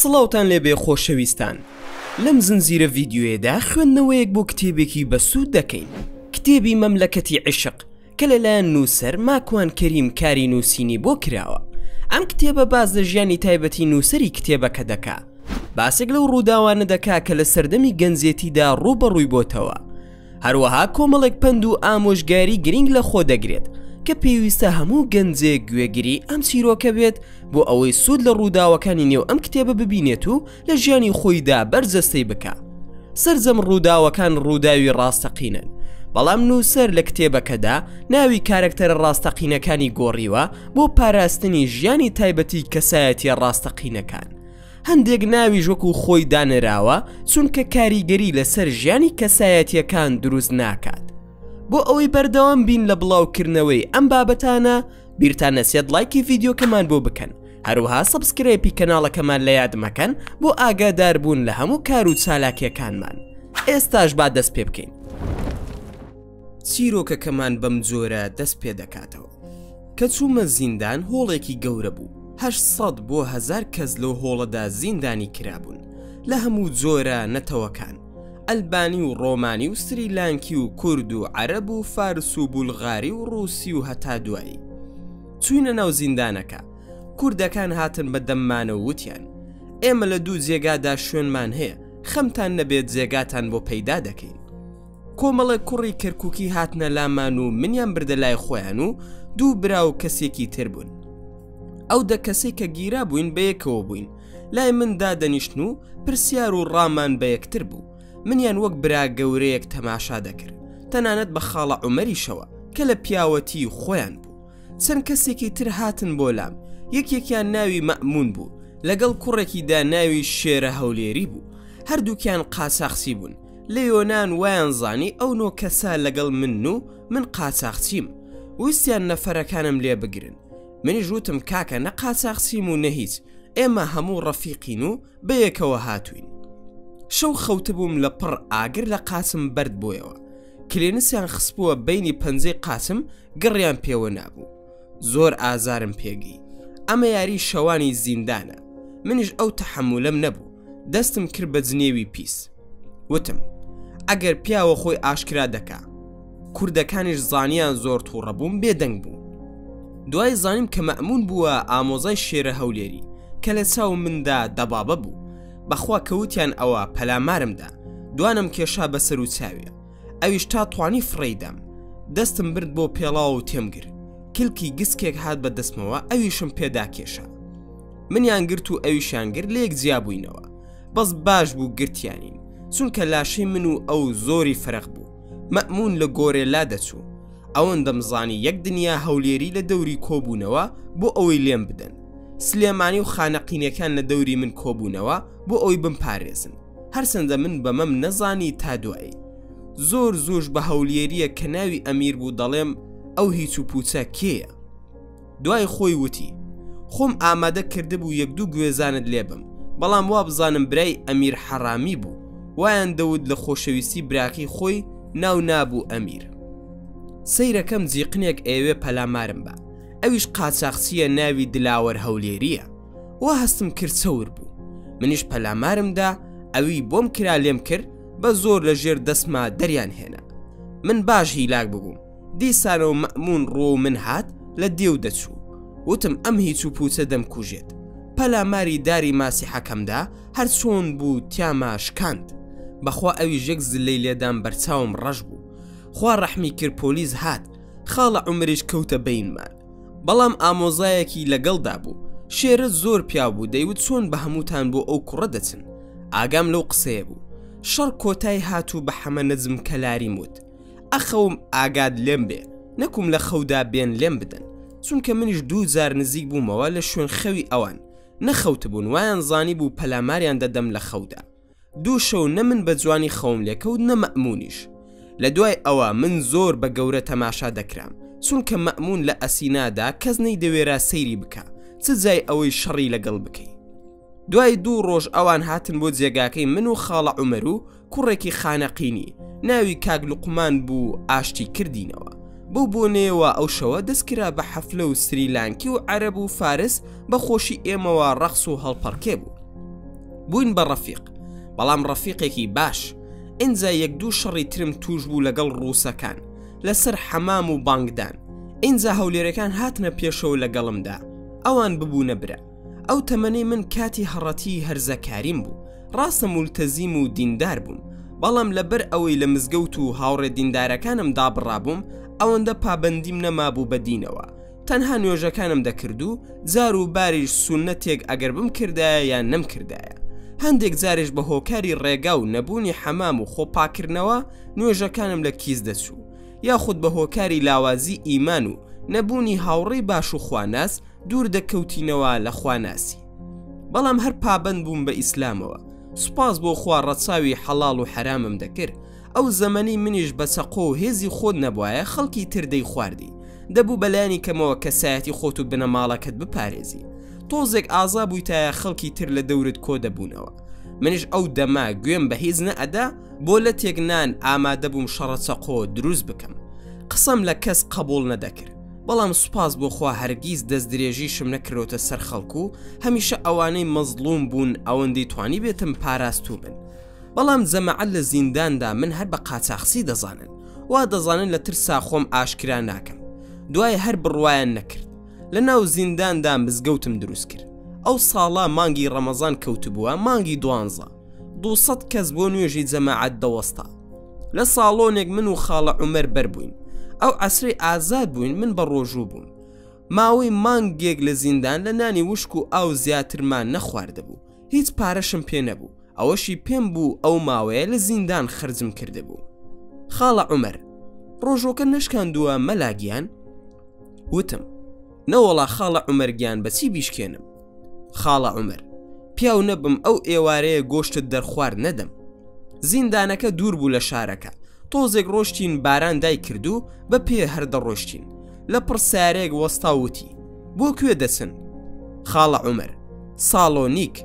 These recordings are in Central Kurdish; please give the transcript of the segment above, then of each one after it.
سڵاوتان لێبێ خۆشەویستان لەم زنجیرە ڤیدیۆیەدا خوێندنەوەیەک بۆ کتێبێکی بەسوود دەکەین کتێبی مەملەکەتی عیشق کە لەلایەن نووسەر ماکوان کەریم کاری نووسینی بۆ کراوە ئەم کتێبە باس لە ژیانی تایبەتی نووسەری کتێبەکە دەکا باسێک لەو ڕووداوانە دەکا کە لە سەردەمی گەنجێتیدا ڕووبەڕووی بۆتەوە هەروەها کۆمەڵێک پەند و ئامۆژگاری گرنگ لە خۆ دەگرێت کە پێویستە هەموو گەنجێک گوێگری ئەم چیرۆکە بێت بۆ ئەوەی سوود لە ڕووداوەکانی نێو ئەم کتێبە ببینێت و لە ژیانی خۆیدا بەرجەستەی بکا. سەرجەم ڕووداوەکان ڕووداوی ڕاستەقینەن، بەڵام نووسەر لە کتێبەکەدا ناوی کارەکتەرە ڕاستەقینەکانی گۆڕیوە بۆ پاراستنی ژیانی تایبەتی کەسایەتیە ڕاستەقینەکان. هەندێک ناویش وەکو خۆی دانراوە چونکە کاریگەری لەسەر ژیانی کەسایەتیەکان دروست ناکات. بۆ ئەوەی بەردەوام بین لە بڵاوکردنەوەی ئەم بابەتانە بیرتان نەچێت ڵایکی ڤیدیۆکەمان بۆ بکەن هەروەها subscribe ی کەناڵەکەمان لە یاد مەکەن بۆ ئاگاداربوون لە هەموو کار و چالاکیەکانمان ئێستاش با دەست پێ بکەین. چیرۆکەکەمان بەم جۆرە دەست پێ دەکاتەوە کە چوومە زیندان هۆڵێکی گەورە بوو 800 بۆ 1000 کەس لەو هۆڵەدا زیندانی کرابوون لە هەموو جۆرە نەتەوەکان ئەلبانی و ڕۆمانی و سریلانکی و کورد و عەرەب و فارس و بولغاری و ڕووسی و هەتا دوایی. چووینە ناو زیندانەکە، کوردەکان هاتن بە دەممانەوە وتیان، ئێمە لە دوو جێگادا شوێنمان هەیە، خەمتان نەبێت جێگاتان بۆ پەیدا دەکەین. کۆمەڵێک کوڕی کەرکووکی هاتنە لامان و منیان بردە لای خۆیان و دوو برا و کەسێکی تر بوون. ئەو دە کەسەی کە گیرابووین بەیەکەوە بووین، لای من دادەنیشتن و پرسیار و ڕامان بە یەکتر بوو، منیان وەک برا گەورەیەک تەماشا دەکرد، تەنانەت بە خاڵە عومەریشەوە کە لە پیاوەتیی خۆیان بوو. چەند کەسێکی تر هاتن بۆ لام، یەکێکیان ناوی مەئموون بوو، لەگەڵ کوڕێکیدا ناوی شێرە هەولێری بوو، هەردووکیان قاچاخچی بوون، لە یۆنان وایان زانی ئەو نۆ کەسە لەگەڵ منن و من قاچاخچیم، ویستیان نەفەرەکانم لێ بگرن. منیش وتم کاکە نە قاچاخچیم و نە هیچ، ئێمە هەموو ڕەفیقین و بەیەکەوە هاتووین. شەو خەوتبووم لە پڕ ئاگر لە قاچم بەرد بۆیەوە. کلێنسیان خستبووە بەینی پەنجەی قاچم گڕیان پێوە نابوو. زۆر ئازارم پێگەی. ئەمە یاری شەوانی زیندانە. منیش ئەو تەحەمولەم نەبوو. دەستم کرد بە جنێوی پیس. وتم ئەگەر پیاوە خۆی ئاشکرا دەکا. کوردەکانیش زانیان زۆر توڕە بووم بێدەنگ بوو. دوای زانیم کە مەئمون بووە ئامۆزای شێرە هەولێری کە لە چاو مندا دەبابە بوو. بەخوا کە وتیان ئەوە پەلامارم دا. دوانم کێشا بە سەر و چاویا. ئەویش تا توانی فڕێی دام. دەستم برد بۆ پێڵاو و تێم گر. کلکی گسکێک هات بە دەستمەوە ئەویشم پێدا کێشا. منیان گرت و ئەویشیان گرت لێک جیا بووینەوە. بەس باش بوو گرتیانین. چونکە لاشەی من و ئەو زۆری فەرق بوو. مەئموون لە گۆرێلا دەچوو. ئەوەندەم زانی یەک دنیا هەولێری لە دەوری کۆبوونەوە بۆ ئەوەی لێم بدەن. سلێمانی و خانەقینەکان لە دەوری من کۆبوونەوە بۆ ئەوەی بمپارێزن. هەرچەندە من بەمەم نەزانی تا دوایی. زۆر زووش بە هەولێرییەک کە ناوی ئەمیر بوو دەڵێم ئەو هیچ و پووچە کێیە؟ دوای خۆی وتی، خۆم ئامادە کردبوو یەک دوو گوێزانت لێ بم، بەڵام وابزانم برای ئەمیر حەڕامی بوو، وایان دەوت لە خۆشەویستی براکەی خۆی ناو نابوو ئەمیر. سەیرەکەم جیقنێک ئەیەوێ پەلامارم با، ئەویش قاچاخچییە ناوی دلاوەر هەولێرییە. وا هەستم کرد چەور بوو. منیش پەلامارم دا، ئەوی بۆم کرا لێم کرد، بە زۆر لە ژێر دەستما دەریان هێنا. من باش هیلاک ببووم. دیسانەوە مەئموون ڕووەو من هات لە دێو دەچوو. وتم ئەم هیچ و پووچە دەمکوژێت. پەلاماری داری ماسیحەکەم دا، هەر چۆن بوو تیاما شکاند. بەخوا ئەویش یەک زللەی لێدام بەرچاوم ڕەش بوو. خوا ڕەحمی کرد پۆلیس هات. خاڵە عومەریش کەوتە بەینمان. بەڵام ئامۆزایەکی لەگەڵدا بوو. شێرە زۆر پیاو بوو دەیوت چۆن بە هەمووتان بۆ ئەو کوڕە دەچن. ئاگام لەو قسەیە بوو. شەڕ کۆتای هات و بە حەمە نەجم کەلاریم وت. ئەخەوم ئاگات لێم بێ نەکوم لە خەودا بێن لێم بدەن چونکە منیش دوو جار نزیک بوومەوە لە شوێن خەوی ئەوان نەخەوتبوون وایان زانی بوو پەلاماریان دەدەم لە خەودا دوو شەو نە من بە جوانی خەوم لێکەوت نە مەئمونیش لە دوای ئەوە من زۆر بە گەورە تەماشا دەکرام چونکە مەئمون لە ئەسینادا کەس نەیدەوێرا سەیری بکا چ جای ئەوەی شەڕی لەگەڵ بکەی دوای دوو ڕۆژ ئەوان هاتن بۆ جێگاکەی من و خاڵە عومەر و کوڕێکی خانەقینی ناوی کاک لوقمان بوو ئاشتی کردینەوە. بەو بۆنەیەوە ئەو شەوە دەست کرا بە حەفلە و سریلانکی و عەرەب و فارس بە خۆشی ئێمەوە ڕەقس و هەڵپەڕکێ بوو. بووین بە ڕەفیق، بەڵام ڕەفیقێکی باش. ئینجا یەک دوو شەڕی ترم تووش بوو لەگەڵ ڕووسەکان لەسەر حەمام و بانگدان. ئینجا هەولێرەکان هاتنە پێشەوە لەگەڵمدا، ئەوان ببوونە برا. ئەو تەمەنەی من کاتی هەڕەتیی هەرزەکاریم بوو، ڕاستە مولتەزیم و دیندار بووم، بەڵام لەبەر ئەوەی لە مزگەوت و هاوڕێ دیندارەکانم دابڕابووم، ئەوەندە پابەندیم نەمابوو بە دینەوە، تەنها نوێژەکانم دەکرد و جار و باریش سوننەتێک ئەگەر بمکردایە یان نەمکردایە. هەندێک جاریش بە هۆکاری ڕێگا و نەبوونی حەمام و خۆ پاککردنەوە نوێژەکانم لە کیس دەچوو، یاخود بە هۆکاری لاوازی ئیمان و نەبوونی هاوڕێی باش و خواناس دوور دەکەوتینەوە لە خواناسی. بەڵام هەر پابەند بووم بە ئیسلامەوە. سوپاس بۆ خوا ڕەچاوی حەڵاڵ و حەرامم دەکرد. ئەو زەمەنەی منیش بە چەقۆ و هێزی خۆت نەبوایە خەڵکی تر دەیخواردی. دەبوو بەلایەنی کەمەوە کەسایەتی خۆت و بنەماڵەکەت بپارێزی. تۆزێک ئازا بوویتایە خەڵکی تر لە دەورت کۆ دەبوونەوە. منیش ئەو دەمە گوێم بە هیچ نەئەدا، بۆ لەتێک نان ئامادە بووم شەڕە چەقۆ دروست بکەم. قسەم لە کەس قەبووڵ نەدەکرد. بەڵام سوپاس بۆ خوا هەرگیز دەستدرێژیشم نەکردۆتە سەر خەڵک و هەمیشە ئەوانەی مەزڵوم بوون ئەوەندەی توانیبێتم پاراستوومن. بەڵام جەماعەت لە زینداندا من هەر بە قاچاخچی دەزانن، وا دەزانن لە ترسا خۆم ئاشکرا ناکەم. دوای هەر بڕوایان نەکرد. لە ناو زینداندا مزگەوتم دروست کرد. ئەو ساڵە مانگی ڕەمەزان کەوتبووە مانگی دوانزە. دووسەد کەس بۆ نوێژی جەماعەت دەوەستا. لە ساڵۆنێک من و خاڵە عومەر بەر بووین. ئەو عەسرەی ئازاد بووین من بە ڕۆژوو بووم. ماوەی مانگێک لە زیندان لە نانی وشک و ئاو زیاترمان نەخواردبوو. هیچ پارەشم پێ نەبوو. ئەوەشی پێم بوو ئەو ماوەیە لە زیندان خەرجم کردبوو. خاڵە عومەر، ڕۆژووەکە نەشکاندووە مەلا گیان؟ وتم، نەوەڵا خاڵە عومەر گیان بە چی بیشکێنم؟ خاڵە عومەر، پیاو نەبم ئەو ئێوارەیە گۆشتت دەرخوارد نەدەم. زیندانەکە دوور بوو لە شارەکە، تۆزێک ڕۆشتین باران دای کرد و بە پێ هەر دەڕۆشتین. لە پڕ سەیارەیەک وەستا و وتی، بۆ کوێ دەچن؟ خاڵە عومەر، ساڵۆنیک.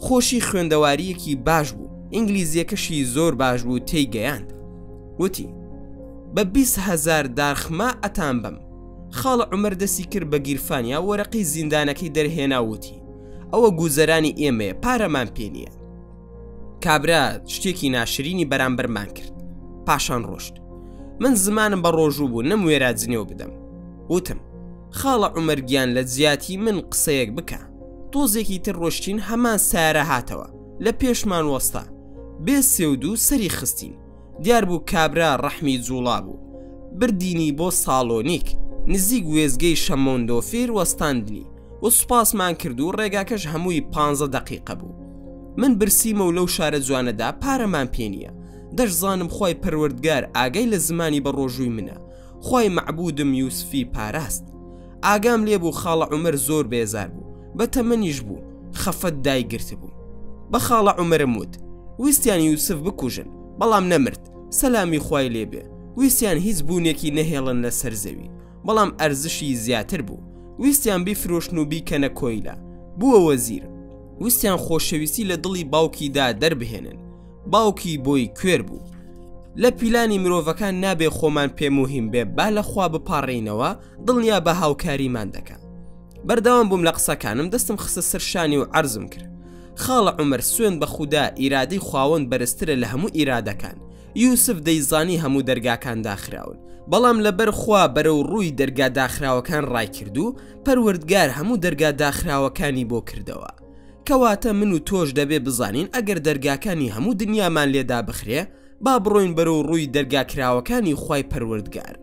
خۆشی خوێندەوارییەکی باش بوو، ئینگلیزییەکەشی زۆر باش بوو تێی گەیاند. وتی، بە 20 هەزار دارخمە ئەتانبەم. خاڵە عومەر دەستی کرد بە گیرفانیا وەرەقەی زیندانەکەی دەرهێنا و وتی، ئەوە گوزەرانی ئێمەیە پارەمان پێ نییە. کابرا شتێکی ناشرینی بەرامبەرمان کرد. پاشان ڕۆشت. من زمانم بە ڕۆژوو بوو نەموێرا جنێو بدەم. وتم، خاڵە عومەر گیان لە جیاتی من قسەیەک بکە. تۆزێکی تر ڕۆشتین هەمان سەیارە هاتەوە لە پێشمان وەستا. بێ سێ و دوو سەری خستین. دیار بوو کابرا ڕەحمی جوڵا بوو. بردینی بۆ ساڵۆنیک، نزیک وێستگەی شەمۆندۆفیر وەستاندنی و سوپاسمان کرد و ڕێگاکەش هەمووی پانزە دەقیقە بوو. من برسیمە و لەو شارە جوانەدا پارەمان پێ نییە. دەشزانم خوای پەروەردگار ئاگای لە زمانی بەڕۆژووی منە. خوای مەعبودم یوسفی پاراست. ئاگام لێ بوو خاڵە عومەر زۆر بێزار بوو، بە تەمەنیش بوو، خەفەت دایگرتبوو. بە خاڵە عومەرم وت، ویستیان یوسف بکوژن، بەڵام نەمرد، سەلامی خوای لێ بێ، ویستیان هیچ بوونێکی نەهێڵن لەسەر زەوی، بەڵام ئەرزشی زیاتر بوو، ویستیان بیفرۆشن و بیکەنە کۆیلە، بووە وەزیر، ویستیان خۆشەویستی لە دڵی باوکیدا دەربهێنن، باوکی بۆی کوێر بوو. لە پیلانی مرۆڤەکان نابێ خۆمان پێ موهیم بێ با لە خوا بپاڕێینەوە دڵنیا بە هاوکاریمان دەکا. بەردەوام بووم لە قسەکانم دەستم خستە سەر شانی و عەرزم کرد خاڵە عومەر سوێند بە خودا ئیرادەی خواوەند بەرزترە لە هەموو ئیرادەکان یوسف دەیزانی هەموو دەرگاکان داخراون بەڵام لەبەر خوا بەرەو ڕووی دەرگا داخراوەکان ڕایکرد و پەروەردگار هەموو دەرگا داخراوەکانی بۆ کردەوە کەواتە من و تۆش دەبێ بزانین ئەگەر دەرگاکانی هەموو دنیامان لێ دابخرێ با بڕۆین بەرەو ڕووی دەرگا کراوەکانی خوای پەروەردگار.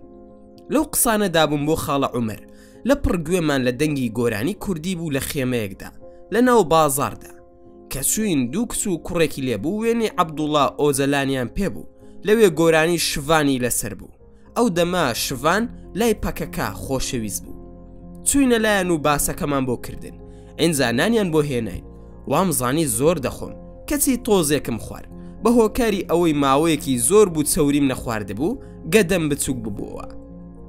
لەو قسانە دابووم بۆ خاڵە عومەر لە پڕ گوێمان لە دەنگی گۆرانی کوردی بوو لە خێمەیەکدا لە ناو بازاڕدا. کە چووین دوو کچ و کوڕێکی لێ بوو وێنەی عەبدوڵا ئۆجەلانیان پێ بوو لەوێ گۆرانی شڤانی لەسەر بوو. ئەو دەمە شڤان لای پەکەکە خۆشەویست بوو. چووینە لایان و باسەکەمان بۆ کردن. ئینجا نانیان بۆ هێناین. وام زانی زۆر دەخۆم، کەچی تۆزێکم خوارد. بە هۆکاری ئەوەی ماوەیەکی زۆر بوو چەوریم نەخواردبوو، گەدەم بچووک ببووەوە.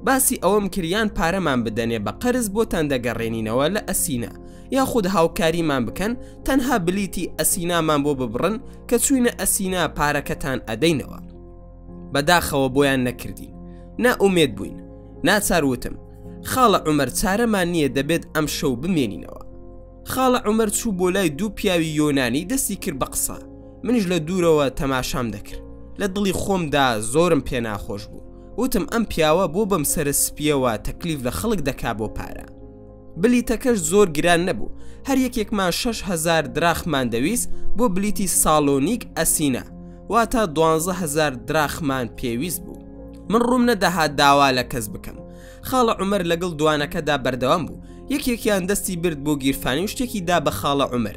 باسی ئەوەم کرد یان پارەمان بدەنێ بە قەرز بۆتان دەگەڕێنینەوە لە ئەسینا، یاخود هاوکاریمان بکەن تەنها بلیتی ئەسینامان بۆ ببڕن کە چووینە ئەسینا پارەکەتان ئەدەینەوە. بەداخەوە بۆیان نەکردین نا ئومێد بووین ناچار وتم خاڵە عومەر چارەمان نییە دەبێت ئەمشەو بمێنینەوە. خاڵە عومەر چوو بۆ لای دوو پیاوی یۆنانی دەستی کرد بە قسە، منیش لە دوورەوە تەماشام دەکرد، لە دڵی خۆمدا زۆرم پێ ناخۆش بوو، وتم ئەم پیاوە بۆ بەم سەرە سپییەوە تەکلیف لە خەڵک دەکا بۆ پارە؟ بلیتەکەش زۆر گران نەبوو، هەر یەکێکمان 6000 دراخمان دەویست بۆ بلیتی ساڵۆنیک ئەسینا، واتە 12000 دراخمان پێویست بوو. من ڕووم نەدەهات داوا لە کەس بکەم. خاڵە عومەر لەگەڵ دوانەکەدا بەردەوام بوو، یەکێکیان دەستی برد بۆ گیرفانی و شتێکی دا بە خاڵە عومەر.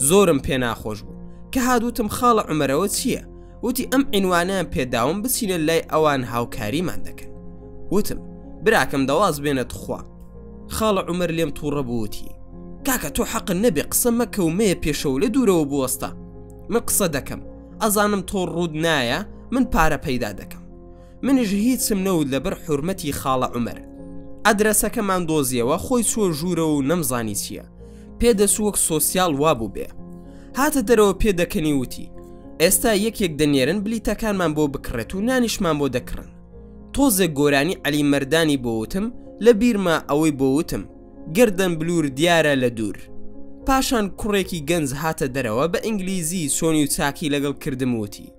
زۆرم پێ ناخۆش بوو. کە هات وتم خاڵە عومەر ئەوە چییە؟ وتی ئەم عینوانەیان پێداوم بچینە لای ئەوان هاوکاریمان دەکەن. وتم براکەم دەواز بێنە تخوا. خاڵە عومەر لێم تووڕە بوو وتی کاکە تۆ حەقت نەبێ قسە مەکە و مەیە پێشەوە لە دوورەوە بوەستە. من قسە دەکەم ئەزانم تۆ ڕووت نایە من پارە پەیدا دەکەم. منیش هیچم نەوت لەبەر حورمەتی خاڵە عومەر. ئەدرەسەکەمان دۆزیەوە خۆی چووە ژوورەوە و نەمزانی چییە. پێدەچوو وەک سۆسیال وابوو بێ. هاتە دەرەوە پێدەکەنی وتی ئێستا یەکێک دەنێرن بلیتەکانمان بۆ بکڕێت و نانیشمان بۆ دەکڕن. تۆزێک گۆرانی عەلی مەردانی بۆ وتم لە بیرما ئەوەی بۆ وتم گەردەن بلوور دیارە لە دوور. پاشان کوڕێکی گەنج هاتە دەرەوە بە ئینگلیزی چۆنی و چاکی لەگەڵ کردم وتی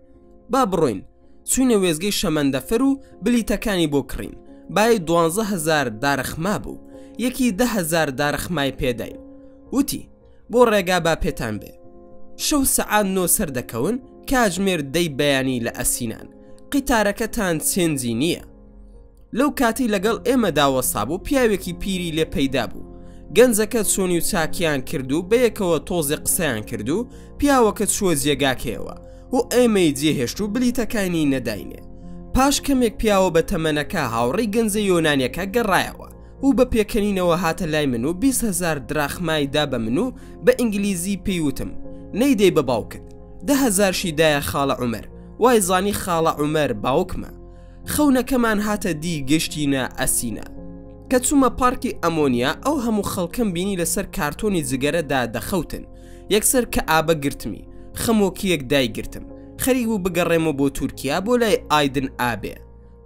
با بڕۆین. چوینە وێستگەی شەمەندەفەر و بلیتەکانی بۆ کڕین بای 12000 دارخما بوو یەکی 10000 دارخمای پێداین وتی بۆ ڕێگا با پێتان بێ شەو سەعات نۆ سەر دەکەون کاتژمێر دەی بەیانی لە ئەسینان قیتارەکەتان چێنجی نییە لەو کاتەی لەگەڵ ئێمەدا وەستابوو پیاوێکی پیری لێ پەیدا بوو. گەنجەکە چۆنی و چاکیان کرد و بەیەکەوە تۆزێ قسەیان کرد و پیاوەکە چووە جێگاکەیەوە و ئێمەی جێهێشت و بلیتەکانی نەداینێ. پاش کەمێک پیاوە بە تەمەنەکە هاوڕێی گەنجە یۆنانیەکە گەڕایەوە و بە پێکەنینەوە هاتە لای من و 20 هەزار دراخمای دا بە من و بە ئینگلیزی پێی وتم نەیدەی بە باوکت. 10 هەزارشی دایە خاڵە عومەر. وای زانی خاڵە عومەر باوکمە. خەونەکەمان هاتە دی گەشتینە ئەسینا. کە چوومە پارکی ئەمۆنیا ئەو هەموو خەڵکەم بینی لەسەر کارتۆنی جگەرەدا دەخەوتن یەکسەر کەئابە گرتمی خەمۆکیەک دایگرتم خەریک بوو بگەڕێمەوە بۆ تورکیا بۆ لای ئایدن ئابێ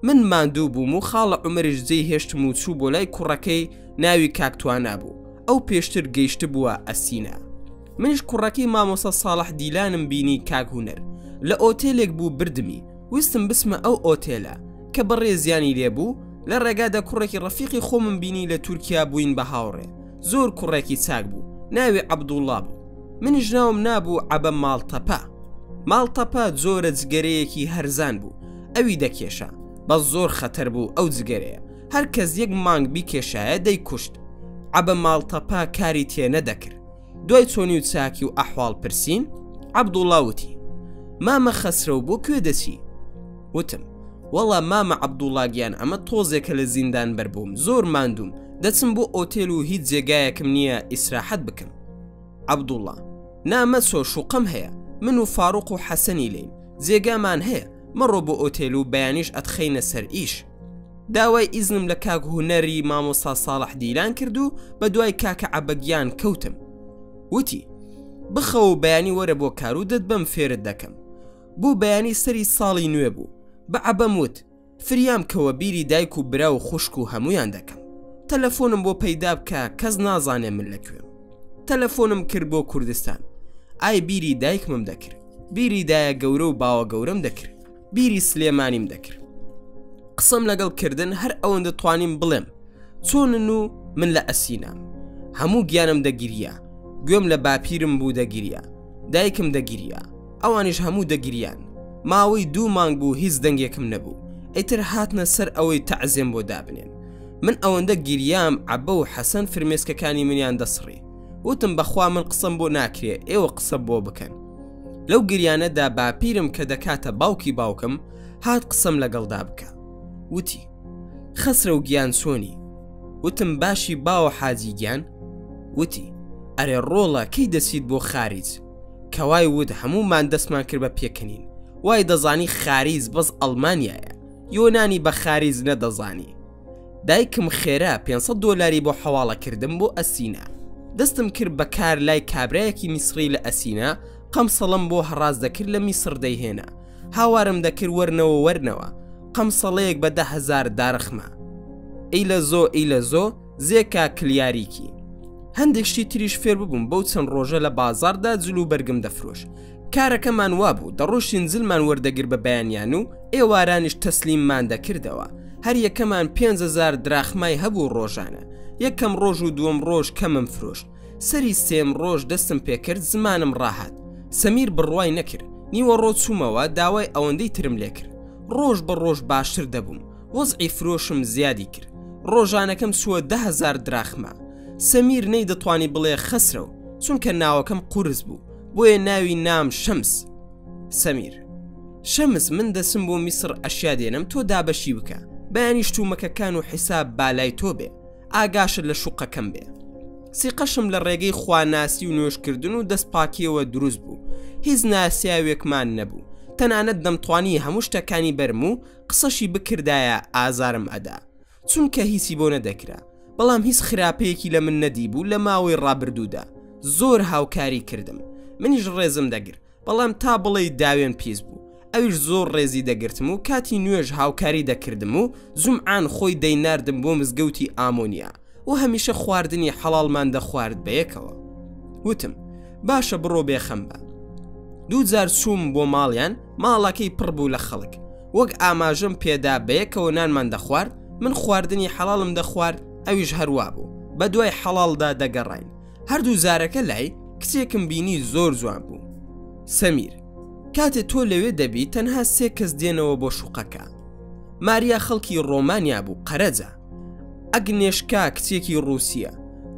من ماندوو بووم و خاڵە عومەریش جێی هێشتم و چوو بۆ لای کوڕەکەی ناوی کاک توانا بوو ئەو پێشتر گەیشتبووە ئەسینا منیش کوڕەکەی مامۆستا ساڵح دیلانم بینی کاک هونەر لە ئۆتێلێک بوو بردمی ویستم بچمە ئەو ئۆتێلە کە بەڕێزیانی لێ بوو، لە ڕێگادا کوڕێکی ڕەفیقی خۆمم بینی لە تورکیا بووین بە هاوڕێ، زۆر کوڕێکی چاک بوو، ناوی عەبدوڵڵا بوو، منیش ناوم نابوو عەبە ماڵتەپە. ماڵتەپە جۆرە جگەرەیەکی هەرزان بوو، ئەوی دەکێشا، بەس زۆر خەتەر بوو ئەو جگەرەیە، هەر کەس یەک مانگ بیکێشایە دەیکوشت. عەبە ماڵتەپە کاری تێ نەدەکرد. دوای چۆنی و چاکی و ئەحواڵ پرسین، عەبدوڵڵا وتی، مامە خەسرەو بۆ کوێ دەچی؟ وتم، وەڵا مامە عەبدوڵڵا گیان ئەمە تۆزێکە لە زیندان بەربووم، زۆر ماندووم، دەچم بۆ ئۆتێل و هیچ جێگایەکم نییە ئیسراحەت بکەم. عەبدوڵڵا، نا مەچۆ شوقەم هەیە، من و فاروق و حەسەنی لێین، جێگامان هەیە، مەڕۆ بۆ ئۆتێل و بەیانیش ئەتخەینە سەر ئیش. داوای ئیزنم لە کاک هونەری مامۆستا ساڵح دیلان کرد و بە دوای کاکە عەبە گیان کەوتم. وتی، بخەوە و بەیانی وەرە بۆ کار و دەتبەم فێرت دەکەم. بۆ بەیانی سەری ساڵی نوێ بوو. بە عەبەم وت، فریام کەوە بیری دایک و برا و خوشک و هەموویان دەکەم. تەلەفۆنم بۆ پەیدا بکە کەس نازانێ من لە کوێم. تەلەفۆنم کرد بۆ کوردستان. ئای بیری دایکمم دەکرد. بیری دایە گەورە و باوە گەورەم دەکرد. بیری سلێمانیم دەکرد قسەم لەگەڵ کردن هەر ئەوەندە توانیم بڵێم چۆنن و من لە ئەسینام هەموو گیانم دەگیریا گوێم لە باپیرم بوو دەگیریا دایکم دەگیریا ئەوانیش هەموو دەگریان ماوەی دوو مانگ بوو هیچ دەنگێکم نەبوو ئیتر هاتنە سەر ئەوەی تەعزێم بۆ دابنێن من ئەوەندە گریام عەبە و حەسەن فرمێسکەکانی منیان دەسڕی وتم بەخوا من قسەم بۆ ناکرێ ئێوە قسە بۆ بکەن لەو گریانەدا باپیرم کە دەکاتە باوکی باوکم هات قسەم لەگەڵدا بکە وتی خەسرەو گیان چۆنی وتم باشی باوە حاجی گیان وتی ئەرێ ڕۆڵە کەی دەچیت بۆ خاریج کەوای وت هەموومان دەستمان کرد بە پێکەنین وای دەزانی خاریج بەس ئەڵمانیایە یۆنانی بە خاریج نەدەزانی دایکم خێرا 500 دۆلاری بۆ حەواڵە کردم بۆ ئەسینا. دەستم کرد بە کار لای کابرایەکی میسڕی لە ئەسینا، قەمسەڵەم بۆ هەڕاس دەکرد لە میسڕ دەیهێنا. هاوارم دەکرد وەرنەوە وەرنەوە، قەمسەڵەیەک بە 10,000 دارخمە. ئیلە زۆ ئیلە زۆ، زێکا کلیاریکی. هەندێک شتی تریش فێر ببووم بەو چەند ڕۆژە لە بازاڕدا جل و بەرگم دەفرۆشت. کارەکەمان وابوو دەڕۆشتین جلمان وەردەگر بە بەیانیان و ئێوارانیش تەسلیممان دەکردەوە. هەر یەکەمان 5000 دراخمای هەبوو ڕۆژانە. یەکەم ڕۆژ و دووەم ڕۆژ کەمم فرۆشت. سەری سێم ڕۆژ دەستم پێکرد زمانم ڕاهات. سەمیر بڕوای نەکرد. نیوەڕۆ چوومەوە داوای ئەوەندەی ترم لێکرد. ڕۆژ بە ڕۆژ باشتر دەبووم. وەزعی فرۆشم زیادی کرد. ڕۆژانەکەم چووە 10,000 دراخما. سەمیر نەیدەتوانی بڵێ خەسرەو، چونکە ناوەکەم قورس بوو، بۆیە ناوی نام شەمس. سەمیر. شەمس من دەچم بۆ میسڕ ئەشیا دێنم تۆ دابەشی بکە، بەیانی شتومەکەکان و حیساب با لای تۆ بێ، ئاگاشت لە شوقەکەم بێ. سیقەشم لە ڕێگەی خواناسی و نوێژکردن و دەست پاکیەوە دروست بوو. هیچ ناسیاوێکمان نەبوو. تەنانەت دەمتوانی هەموو شتەکانی بەرم و قسەشی بکردایە ئازارم ئەدا. چونکە هیچی بۆ نەدەکرا بەڵام هیچ خراپەیەکی لە من نەدیبوو لە ماوەی ڕابردوودا زۆر هاوکاری کردم منیش ڕێزم دەگرت بەڵام تا بڵێی داوێن پیس بوو ئەویش زۆر ڕێزی دەگرتم و کاتی نوێژ هاوکاری دەکردم و جومعان خۆی دەیناردم بۆ مزگەوتی ئامۆنیا و هەمیشە خواردنی حەڵاڵمان دەخوارد بەیەکەوە وتم باشە بڕۆ بێخەم بە دوو جار چووم بۆ ماڵیان ماڵەکەی پڕ بوو لە خەڵک وەک ئاماژەم پێدا بەیەکەوە نانمان دەخوارد، من خواردنی حەڵاڵم دەخوارد ئەویش هەروا بوو، بەدوای حەڵاڵدا دەگەڕاین. هەردوو جارەکە لای کچێکم بینی زۆر جوان بوو. سەمیر، کاتێ تۆ لەوێ دەبی تەنها سێ کەس دێنەوە بۆ شوقەکە. ماریا خەڵکی ڕۆمانیا بوو قەرەجە. ئەگنێشکا کچێکی ڕووسییە،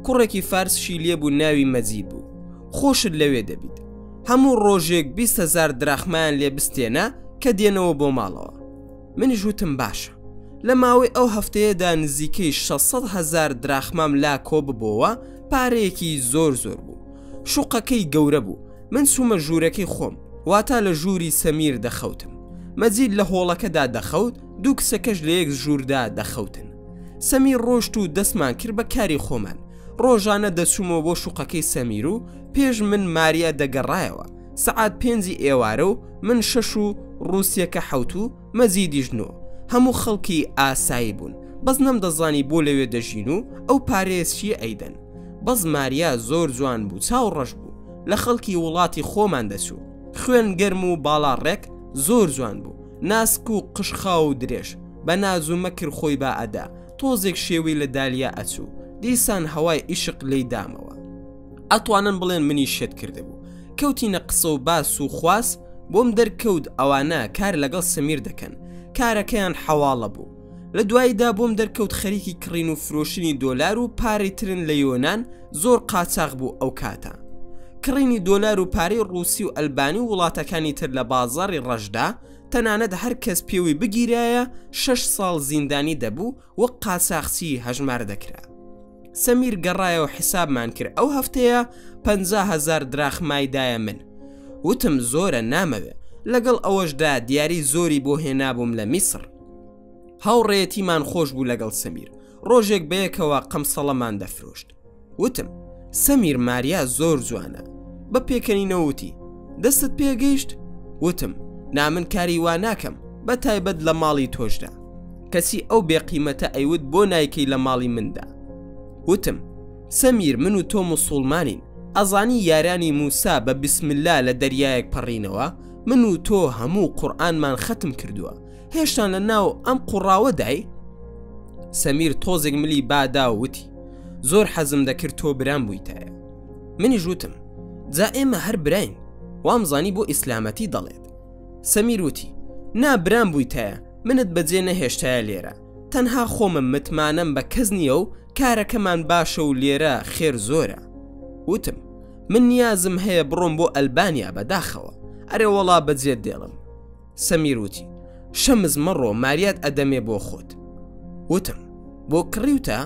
کوڕێکی فارسشی لێبوو ناوی مەجید بوو. خۆشت لەوێ دەبیت. هەموو ڕۆژێک 20 هەزار دراخمایان لێ بستێنە کە دێنەوە بۆ ماڵەوە. منیش وتم باشە. لە ماوەی ئەو هەفتەیەدا نزیکەی 600 هەزار دراخمام لا کۆ ببۆوە، پارەیەکی زۆر زۆر بوو. شوقەکەی گەورە بوو. من چوومە ژوورەکەی خۆم، واتا لە ژووری سەمیر دەخەوتم. مەجید لە هۆڵەکەدا دەخەوت، دوو کچەکەش لە یەک ژووردا دەخەوتن. سەمیر ڕۆشت و دەستمان کرد بە کاری خۆمان. ڕۆژانە دەچوومەوە بۆ شوقەکەی سەمیر و پێش من ماریا دەگەڕایەوە. سەعات پێنجی ئێوارە و من شەش و ڕووسیەکە حەوت و مەجیدیش نۆ. هەموو خەڵکی ئاسایی بوون. بەس نەمدەزانی بۆ لەوێ دەژین و ئەو پارەیە چییە ئەیدەن. بەس ماریا زۆر جوان بوو چاو ڕەش بوو. لە خەڵکی وڵاتی خۆمان دەچوو. خوێن گەرم و باڵا ڕێک زۆر جوان بوو. ناسک و قژخاو و درێژ. بە ناز و مەکر خۆی با ئەدا. تۆزێک شێوەی لە دالیا ئەچوو. دیسان هەوای ئیشق لێی دامەوە. ئەتوانن بڵێن منی شێت کردبوو. کەوتینە قسە و باس و خواس، بۆم دەرکەوت ئەوانە کار لەگەڵ سەمیر دەکەن. کارەکەیان حەواڵە بوو. لە دواییدا بۆم دەرکەوت خەریکی کڕین و فرۆشتنی دۆلار و پارەی ترن لە یۆنان، زۆر قاچاخ بوو ئەو کاتە. کڕینی دۆلار و پارەی ڕووسی و ئەلبانی و وڵاتەکانی تر لە بازاڕی ڕەشدا، تەنانەت هەر کەس پێوەی بگیرایە شەش ساڵ زیندانی دەبوو وەک قاچاخچی هەژمار دەکرا. سەمیر گەڕایەوە حیسابمان کرد ئەو هەفتەیە 50 هەزار دراخمای دایە من. وتم زۆرە نامەوێ. لەگەڵ ئەوەشدا دیاری زۆری بۆ هێنابووم لە میسڕ. هاوڕێیەتیمان خۆش بوو لەگەڵ سەمیر. ڕۆژێک بەیەکەوە قەمسەڵەمان دەفرۆشت. وتم، سەمیر ماریا زۆر جوانە. بە پێکەنینەوە وتی، دەستت پێگەیشت؟ وتم، نا من کاری وا ناکەم، بە تایبەت لە ماڵی تۆشدا. کەچی ئەو بێقیمەتە ئەیوت بۆ نایکەی لە ماڵی مندا. وتم، سەمیر من و تۆ موسوڵمانین، ئەزانی یارانی موسا بە بسم اللە لە دەریایەک پەڕینەوە، من و تۆ هەموو قورئانمان خەتم کردووە، هێشتان لە ناو ئەم قوڕاوەدای؟ سەمیر تۆزێک ملی بادا و وتی زۆر حەزم دەکرد تۆ برام بوویتایە منیش وتم جا ئێمە هەر براین وامزانی بۆ ئیسلامەتی دەڵێت سەمیر وتی نا برام بوویتایە منت بەجێ نەهێشتایە لێرە تەنها خۆمم متمانەم بە کەس نییە و کارەکەمان باشە و لێرە خێر زۆرە وتم من نیازم هەیە بڕۆم بۆ ئەلبانیا بەداخەوە ئەرێ وەڵا بەجێت دێڵم سەمیر وتی، شەمس مەڕۆ ماریات ئەدەمێ بۆ خۆت. وتم، بۆ کڕیوتە؟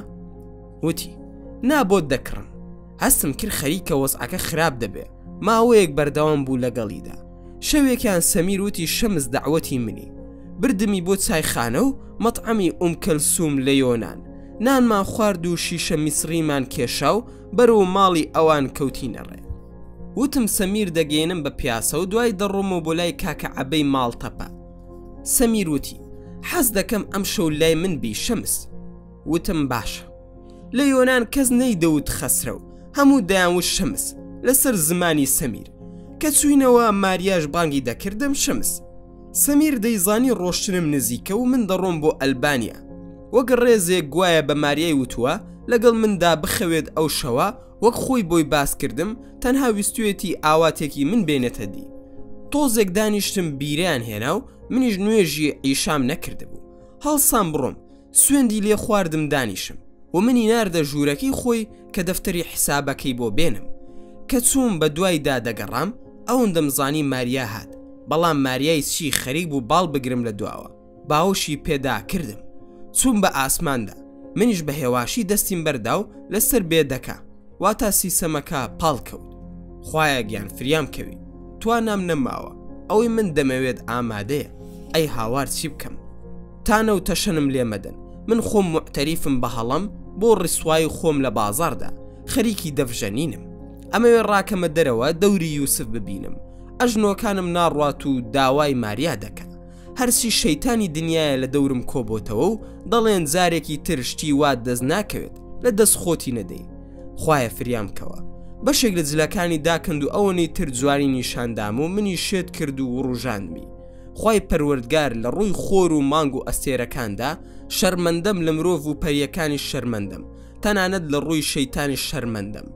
وتی، نا بۆت دەکڕم. هەستم کرد خەریکە وەزعەکە خراپ دەبێ، ماوەیەک بەردەوام بوو لەگەڵیدا. شەوێکیان سەمیر وتی شەمس دەعوەتی منی. بردمی بۆ چایخانە و مەتعەمی ئوم کەلسوم لە یۆنان. نانمان خوارد و شیشە میسڕیمان کێشا و بەرەو ماڵی ئەوان کەوتینە ڕێ. وتم سەمیر دەگەیەنم بە پیاسە و دوای دەڕۆمەوە بۆ لای کاکە عەبەی ماڵتەپە. سەمیر وتی، حەز دەکەم ئەمشەو لای من بی شەمس. وتم باشە. لە یۆنان کەس نەیدەوت خەسرەو، هەموو دەیانوت شەمس لەسەر زمانی سەمیر. کە چووینەوە ماریاش بانگی دەکردم شەمس. سەمیر دەیزانی ڕۆشتنم نزیکە و من دەڕۆم بۆ ئەلبانیا. وەک ڕێزێک گوایە بە ماریای وتووە لەگەڵ مندا بخەوێت ئەو شەوە، وەک خۆی بۆی باس کردم تەنها ویستویەتی ئاواتێکی من بێنێتە دی. تۆزێک دانیشتم بیرەیان هێنا و منیش نوێژی عیشام نەکردبوو. هەڵسام بڕۆم، سوێندی لێ خواردم دانیشم و منی ناردە ژوورەکەی خۆی کە دەفتەری حیسابەکەی بۆ بێنم. کە چووم بە دوایدا دەگەڕام ئەوەندەم زانی ماریا هات، بەڵام ماریای چی خەریک بوو باڵ بگرم لە دواوە. باوەشی پێدا کردم. چووم بە ئاسماندا. منیش بە هێواشی دەستیم بەردا و لەسەر بێدەکە، واتا سیسەمەکە پاڵ کەوت. خوایە گیان فریام کەوی. توانام نەماوە. ئەوەی من دەمەوێت ئامادەیە. ئەی هاوار چی بکەم؟ تانە و تەشەنم لێ مەدەن. من خۆم موعتەریفم بە هەڵەم بۆ ڕیسوایی خۆم لە بازاڕدا. خەریکی دەفژەنینم. ئەمەوێ ڕاکەمە دەرەوە دەوری یوسف ببینم. ئەژنۆکانم ناڕوات و داوای ماریا دەکا. هەرچی شەیتانی دنیایە لە دەورم کۆبۆتەوە و دەڵێن جارێکی تر شتی وات دەست ناکەوێت لە دەست خۆتی نەدەی خوایە فریام کەوە بەشێک لە جلەکانی داکەند و ئەوەنەی تر جوانی نیشاندام و منی شێت کرد و وڕوژاندمی خوای پەروەردگار لە ڕووی خۆر و مانگ و ئەستێرەکاندا شەرمەندەم لە مرۆڤ و پەریەکانیش شەرمەندەم تەنانەت لە ڕووی شەیتانیش شەرمەندەم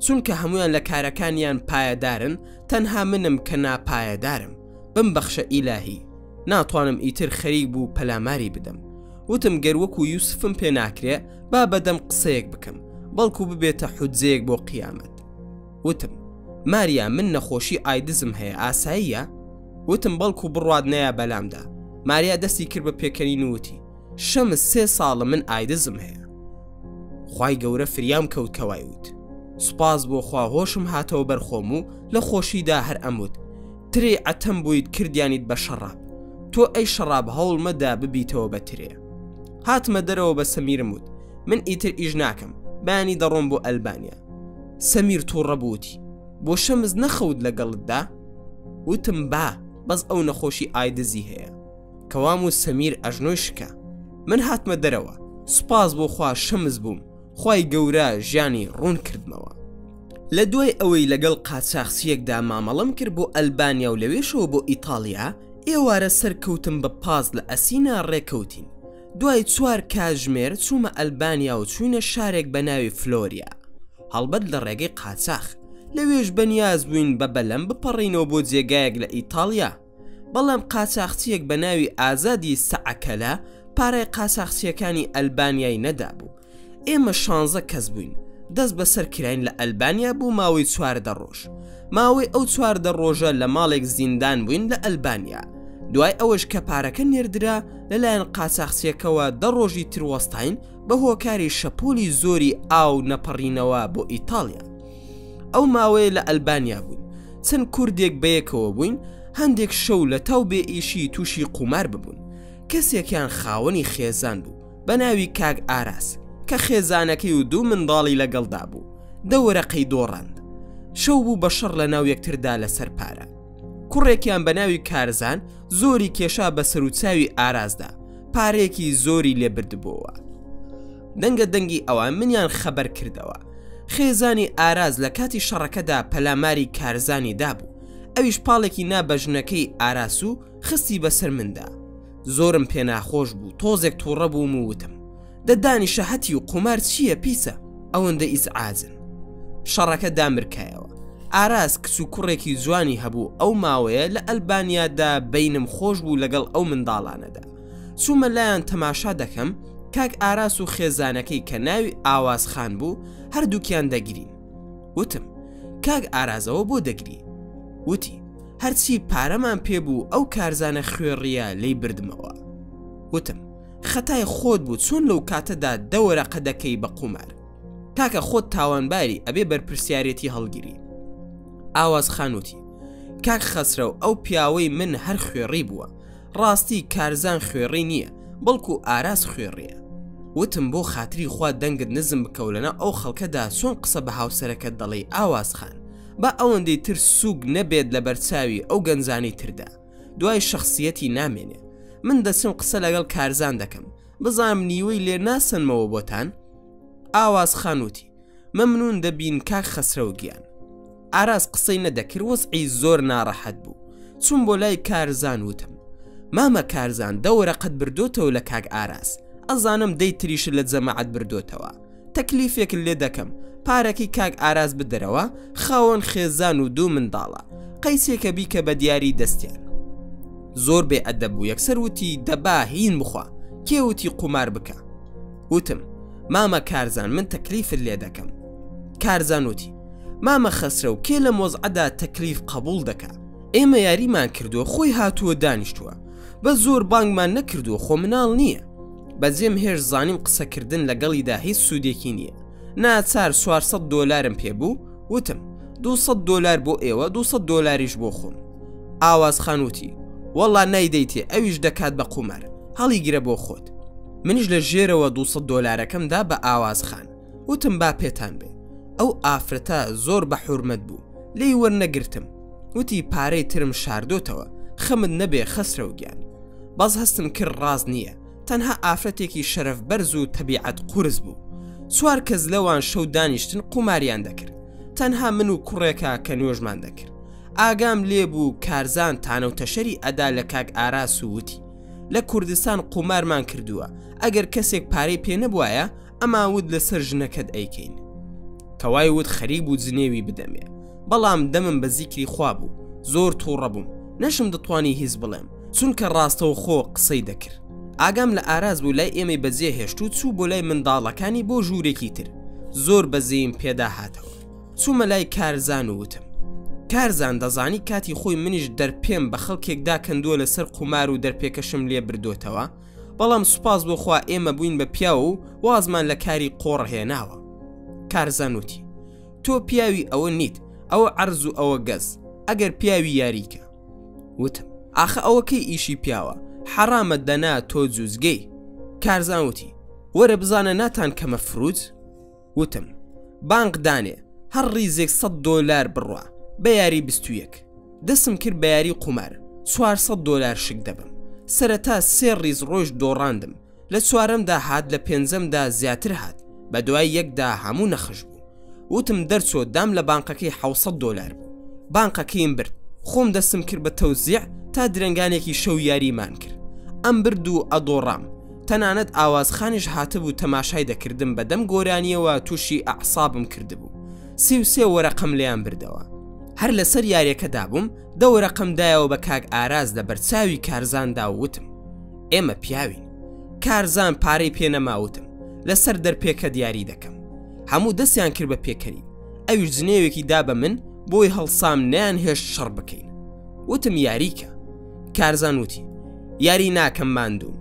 چونکە هەموویان لە کارەکانیان پایەدارن تەنها منم کە ناپایەدارم بمبەخشە ئیلاهی ناتوانم ئیتر خەریک بوو پەلاماری بدەم وتم گەر وەکو یوسفم پێ ناکرێ با بەدەم قسەیەک بکەم بەڵکو ببێتە حوجەیەک بۆ قیامەت وتم ماریا من نەخۆشی ئایدزم هەیە ئاساییە وتم بەڵکو بڕوات نەیا بەلامدا ماریا دەستی کرد بە پێکەنین و وتی شەمس سێ ساڵە من ئایدزم هەیە خوای گەورە فریام کەوت کە وای وت سوپاس بۆ خوا هۆشم هاتەوە بەر خۆم و لە خۆشیدا هەر ئەموت ترێی عەتەم بوویت کردیانیت بە شەڕاب تۆ ئەی شەڕاب هەوڵ مەدە ببیتەوە بە ترێ هاتمە دەرەوە بە سەمیرم وت من ئیتر ئیش ناکەم بەیانی دەڕۆم بۆ ئەلبانیا سەمیر تووڕە بووتی بۆ شەمس نەخەوت لەگەڵتدا وتم با بەس ئەو نەخۆشی ئایدزی هەیە کەوام و سەمیر ئەژنۆی شکا من هاتمە دەرەوە سوپاس بۆ خوا شەمس بووم خوای گەورە ژیانی ڕوون کردمەوە. لە دوای ئەوەی لەگەڵ قاچاخچییەکدا مامەڵەم کرد بۆ ئەلبانیا و لەوێشەوە بۆ ئیتاڵیا، ئێوارە سەرکەوتم بە پاس لە ئەسینا ڕێکەوتین. دوای چوار کاتژمێر چوومە ئەلبانیا و چووینە شارێک بە ناوی فلۆریا. هەڵبەت لە ڕێگەی قاچاخ. لەوێش بەنیاز بووین بە بەلەم بپەڕینەوە بۆ جێگایەک لە ئیتاڵیا. بەڵام قاچاخچییەک بە ناوی ئازادی سەعەکەلە پارەی قاچاخچییەکانی ئەلبانیای نەدابوو. ئێمە شانزە کەس بووین دەست بەسەر کراین لە ئەلبانیا بۆ ماوەی 14 ڕۆژ. ماوەی ئەو 14 ڕۆژە لە ماڵێک زیندان بووین لە ئەلبانیا. دوای ئەوەش کە پارەکە نێردرا لەلایەن قاچاخچییەکەوە دە ڕۆژی تر وەستاین بە هۆکاری شەپۆلی زۆری ئاو نەپەڕینەوە بۆ ئیتاڵیا. ئەو ماوەیە لە ئەلبانیا بووین چەند کوردێک بەیەکەوە بووین هەندێک شەو لە تاو بێ ئیشی تووشی قومار ببوون کەسێکیان خاوەنی خێزان بوو بە ناوی کاک ئاراس کە خێزانەکەی و دوو منداڵی لەگەڵدا بوو دە وەرەقەی دۆڕاند شەو بوو بە شەڕ لە ناو یەکتردا لەسەر پارە کوڕێکیان بە ناوی کارزان زۆری کێشا بە سەروچاوی ئارازدا پارەیەکی زۆری لێ بردبۆوە دەنگە دەنگی ئەوان منیان خەبەر کردەوە خێزانی ئاراز لە کاتی شەڕەکەدا پەلاماری کارزانی دابوو ئەویش پاڵێکی نا بە ژنەکەی ئاراس و خستی بەسەر مندا زۆرم پێناخۆش بوو تۆزێک تووڕە بووم و وتم دە دانیشە هەتیو قومار چییە پیسە ئەوەندە ئیزعاجن شەڕەکە دامرکایەوە ئاراس کچ و کوڕێکی جوانی هەبوو ئەو ماوەیە لە ئەلبانیادا بەینم خۆش بوو لەگەڵ ئەو منداڵانەدا چوومە لایان تەماشا دەکەم کاک ئاراس و خێزانەکەی کە ناوی ئاواز خان بوو هەردووکیان دەگرین وتم کاک ئارازەوە بۆ دەگری وتی هەرچی پارەمان پێ بوو ئەو کارزانە خوێڕیە لی بردمەوە وتم خەتای خۆت بوو چۆن لەو کاتەدا دە وەرەقە دەکەی بە قومار کاکە خۆت تاوانباری ئەبێ بەرپرسیارێتی هەڵگیری ئاواز خان وتی کاک خەسرەو ئەو پیاوەی من هەر خوێڕی بووە ڕاستی کارزان خوێڕی نییە بەڵکو ئاراس خوێڕیە وتم بۆ خاتری خوا دەنگت نزم بکەو لەناو ئەو خەڵکەدا چۆن قسە بە هاوسەرەکەت دەڵێی ئاواز خان با ئەوەندەی تر سوک نەبێت لەبەرچاوی ئەو گەنجانەی تردا دوای شەخسیەتی نامێنێ من دەچم قسە لەگەڵ کارزان دەکەم بزانم نیوەی لێ ناسەنمەوە بۆتان ئاواز خان وتی. مەمنون دەبین کاک خەسرەو گیان. ئاراس قسەی نەدەکرد وەزعی زۆر ناڕەحەت بوو. چووم بۆ لای کارزان وتم. مامە کارزان دە وەرەقەت بردۆتەوە لە کاک ئاراس. ئەزانم دەی تریشت لە جەماعەت بردۆتەوە. تەکلیفێکت لێ دەکەم پارەکەی کاک ئاراس بدەرەوە خاوەن خێزان و دوو منداڵە قەیسێکە بیکە بە دیاری دەستیان. زۆر بێ ئەدەب بوو یەکسەر وتی دەبا هین بخوا کێ وتی قومار بکە. وتم مامە کارزان من تەکلیفت لێ دەکەم. کارزان وتی مامە خەسرەو کێ لەم وەزعەدا تەکلیف قەبوڵ دەکا؟ ئێمە یاریمان کردووە خۆی هاتووە دانیشتووە بە زۆر بانگمان نەکردووە خۆ مناڵ نییە. بەجێم هێشت زانیم قسەکردن لەگەڵیدا هیچ سوودێکی نییە. ناچار 400 دۆلارم پێ بوو وتم 200 دۆلار بۆ ئێوە 200 دۆلاریش بۆ خۆم. ئاواز خان وتی وەڵا نایدەیتێ ئەویش دەکات بە قومار هەڵیگرە بۆ خۆت. منیش لە ژێرەوە 200 دۆلارەکەم دا بە ئاواز خان وتم با پێتان بێ. ئەو ئافرەتە زۆر بە حورمەت بوو لێی وەرنەگرتم وتی پارەی ترم شاردۆتەوە خەمت نەبێ خەسرەو گیان. بەس هەستم کرد ڕاست نییە تەنها ئافرەتێکی شەرەف بەرز و تەبیعەت قورس بوو چوار کەس لەوان شەو دانیشتن قوماریان دەکرد تەنها من و کوڕێکە کە نوێژمان دەکرد ئاگام لێ بوو کارزان تانە و تەشەری ئەدا لە کاک ئاراس و وتی لە کوردستان قومارمان کردووە ئەگەر کەسێک پارەی پێ نەبوایە ئەمان وت لەسەر ژنەکەت ئەیکەین کەوای وت خەریک بوو جنێوی بدەمێ بەڵام دەمم بە زیکری خوا بوو زۆر تووڕە بووم نەشم دەتوانی هیچ بڵێم چونکە ڕاستەوخۆ قسەی دەکرد ئاگام لە ئاراس بوو لای ئێمەی بەجێ هێشت و چوو بۆ لای منداڵەکانی بۆ ژوورێکی تر زۆر بەزەیم پێدا هاتەوە چوومە لای کارزان و وتم کارزان دەزانی کاتی خۆی منیش دەرپێم بە خەڵکێکدا کەندووە لەسەر قومار و دەرپێکەشم لێ بردۆتەوە بەڵام سوپاس بۆ خوا ئێمە بووین بە پیاو و وازمان لە کاری قۆڕ هێناوە کارزان وتی تۆ پیاوی ئەوە نیت ئەوە عەرز و ئەوە گەز ئەگەر پیاوی یاریکە وتم ئاخە ئەوە کەی ئیشی پیاوە حەرامە دەنا تۆ جوزگەی کارزان وتی وەرە بزانە ناتان کەمە فروج وتم بانق دانێ هەر ڕیزێک سە دۆلار بڕوا بە یاری 21 دەسم کرد بە یاری قومار 400 دۆلار شک دەبم سەرەتا سێ ڕیز ڕۆژ دۆڕاندم لە چوارەمدا هات لە پێنجەمدا زیاتر هات بە دوای یەکدا هەموو نەخش بوو وتم دەرچۆ دام لە بانقەکەی حوسەد دۆلار بوو بانقەکەیم برد خۆم دەستم کرد بە تەوزیع تا درەنگانێکی شەو یاریمان کرد ئەم برد و ئەدۆڕام تەنانەت ئاوازخانیش هاتبوو تەماشای دەکردم بە دەم گۆرانیەوە تووشی ئەعسابم کردبوو 33 وەرەقەم لێیان بردەوە هەر لەسەر یاریەکەدا بووم دە وەرەقەم دایەوە بە کاک ئاراز لە بەرچاوی کارزاندا و وتم ئێمە پیاوین کارزان پارەی پێ نەما وتم لەسەر دەرپێکە دیاری دەکەم هەموو دەستیان کرد بە پێکەنین ئەویش جنێوێکی دا بە من بۆی هەڵسام نەیان هێشت شەڕ بکەین وتم یاریکە کارزان وتی یاری ناکەم ماندووم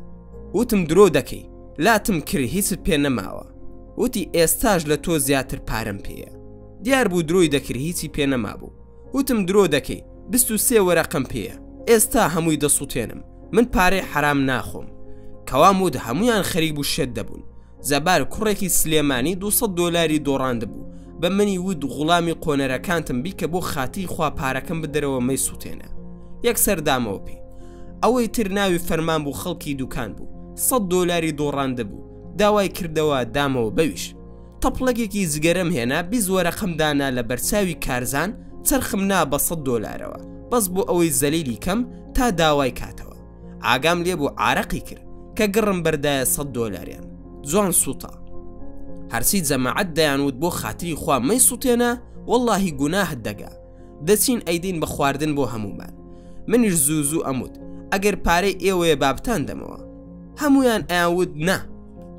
وتم درۆ دەکەی لاتم کرد هیچت پێ نەماوە وتی ئێستاش لە تۆ زیاتر پارەم پێیە دیار بوو درۆی دەکرد هیچی پێ نەمابوو وتم درۆ دەکەی 23 وەرەقەم پێیە ئێستا هەمووی دەسوتێنم من پارەی حەرام ناخۆم کەوام وت هەمویان خەریک بوو شێت دەبوون جەبار کوڕێکی سلێمانی 200 دۆلاری دۆڕاندبوو بە منی وت غوڵامی قۆنەرەکانتم بیکە بۆ خاتری خوا پارەکەم بدەرەوە مەیسوتێنە یەکسەر دامەوە پێی ئەوەی تر ناوی فەرمان بوو خەڵکی دوکان بوو 100 دۆلاری دۆڕاندبوو داوای کردەوە دامەوە بەویش تەپڵەکێکی جگەرەم هێنا 20 وەرەقەم دانا لە بەرچاوی کارزان چەرخم نا بە 100 دۆلارەوە بەس بۆ ئەوەی زەلیلی کەم تا داوای کاتەوە ئاگام لێ بوو عارەقی کرد کە گڕم بەردایە سەد دۆلاریان جوان سووتا هەرچی جەماعەت دەیانوت بۆ خاتری خوا مەی سووتێنە وەڵاهی گوناهت دەگا دەچین ئەیدین بە خواردن بۆ هەمومان منیش زوو زوو ئەموت ئەگەر پارەی ئێوەیە بابتان دەمەوە هەمویان ئەیانوت نا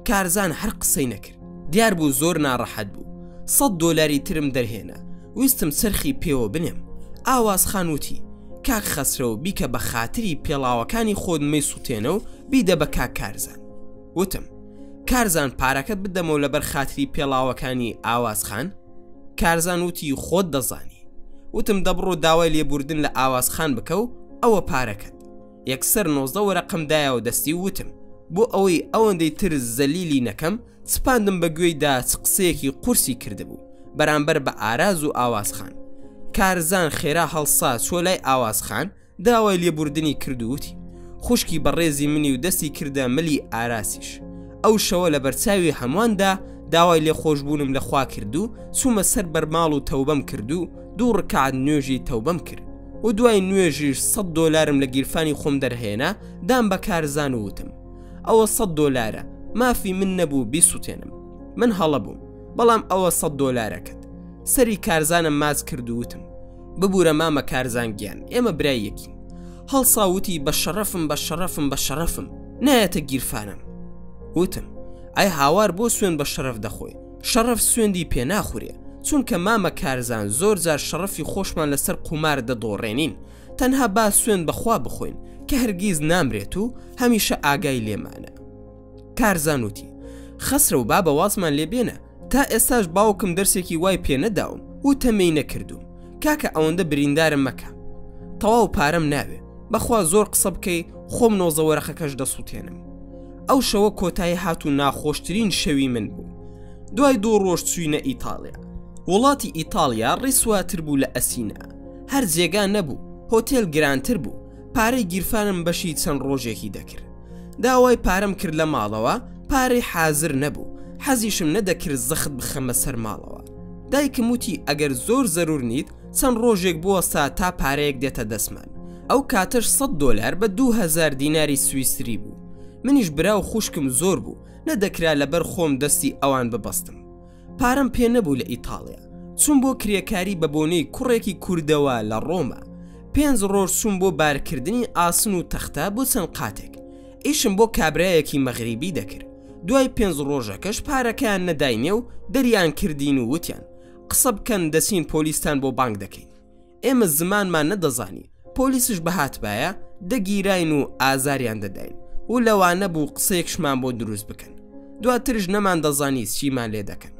کارزان هەر قسەی نەکرد دیار بوو زۆر ناڕەحەت بوو سەد دۆلاری ترم دەرهێنا ویستم چەرخی پێوە بنێم ئاواز خان وتی کاک خەسرەو بیکە بە خاتری پێڵاوەکانی خۆت مەی سوتێنە و بیدە بە کاک کارزان وتم کارزان پارەکەت بدەمەوە لەبەر خاتری پێڵاوەکانی ئاواز خان کارزان وتی خۆت دەزانی وتم دەبڕۆ داوای لێبوردن لە ئاواز خان بکە و ئەوە پارەکەت یەکسەر 19 وەرەقەم دایەوە دەستی و وتم بۆ ئەوەی ئەوەندەی تر زەلیلی نەکەم سپاندم بە گوێیدا چ قسەیەکی قورسی کردبوو بەرامبەر بە ئاراز و ئاواز خان. کارزان خێرا هەڵسا چوە لای ئاواز خان داوای لێبوردنی کرد و وتی خوشکی بەڕێزی منی و دەستی کردە ملی ئاراسیش. ئەو شەوە لە بەرچاوی هەمواندا داوای لێخۆشبوونم لە خوا کرد و چوومە سەر بەرماڵ و تەوبەم کرد و دوو ڕکات نوێژی تەوبەم کرد و دوای نوێژیش سەد دۆلارم لە گیرفانی خۆم دەرهێنا دام بە کارزان و وتم ئەوە سەد دۆلارە مافی من نەبوو بیسوتێنم من هەڵە بووم بەڵام ئەوە سەد دۆلارەکەت سەری کارزانم ماچ کرد و وتم ببورە مامە کارزان گیان ئێمە برای یەکین هەڵسا وتی بە شەڕەفم بە شەڕەفم بە شەڕەفم نایەتە گیرفانم وتم ئەی هاوار بۆ سوێن بە شەرەف دەخۆی شەڕەف سوێندی پێ ناخورێ چونکە مامە کارزان زۆر جار شەڕەفی خۆشمان لەسەر قومار دەدۆڕێنین تەنها با سوێن بەخوا بخۆین کە هەرگیز نامرێت و هەمیشە ئاگای لێمانە کارزان وتی خەسرەو بابە وازمان لێ بێنە تا ئێستاش باوکم دەرسێکی وای پێ نەداوم و تەمێی نەکردووم کاکە ئەوەندە بریندارم مەکە تەواو پارەم ناوێ بەخوا زۆر قسە بکەی خۆم نۆزە وەرەقەکەش دەسووتێنم ئەو شەوە کۆتایی هات و ناخۆشترین شەوی من بوو دوای دوو ڕۆژ چوینە ئیتاڵیا وڵاتی ئیتاڵیا ڕیسواتر بوو لە ئەسینا هەر جێگا نەبوو هۆتێل گرانتر بوو پارەی گیرفانم بەشی چەند ڕۆژێکی دەکرد داوای پارەم کرد لە ماڵەوە پارەی حازر نەبوو حەزیشم نەدەکرد زەخت بخەمە سەر ماڵەوە دایکم وتی ئەگەر زۆر زەرور نیت چەند ڕۆژێک بوەستە تا پارەیەک دێتە دەستمان ئەو کاتەش 100 دۆلار بە 2000 دیناری سویسری بوو منیش برا و خوشکم زۆر بوو نەدەکرا لەبەر خۆم دەستی ئەوان ببەستم پارەم پێ نەبوو لە ئیتاڵیا چووم بۆ کرێکاری بە بۆنەی کوڕێکی کوردەوە لە ڕۆما پێنج ڕۆژ چووم بۆ بارکردنی ئاسن و تەختە بۆ چەند قاتێک ئیشم بۆ کابرایەکی مەغریبی دەکرد دوای پێنج ڕۆژەکەش پارەکەیان نەداینێ و دەریان کردین و وتیان قسە بکەن دەچین پۆلیستان بۆ بانگ دەکەین ئێمە زمانمان نەدەزانی، پۆلیسش بهاتبایە دەگیراین و ئازاریان دەداین و لەوانە بوو قسەیەکشمان بۆ دروست بکەن. دواترش نەماندەزانی چیمان لێ دەکەن.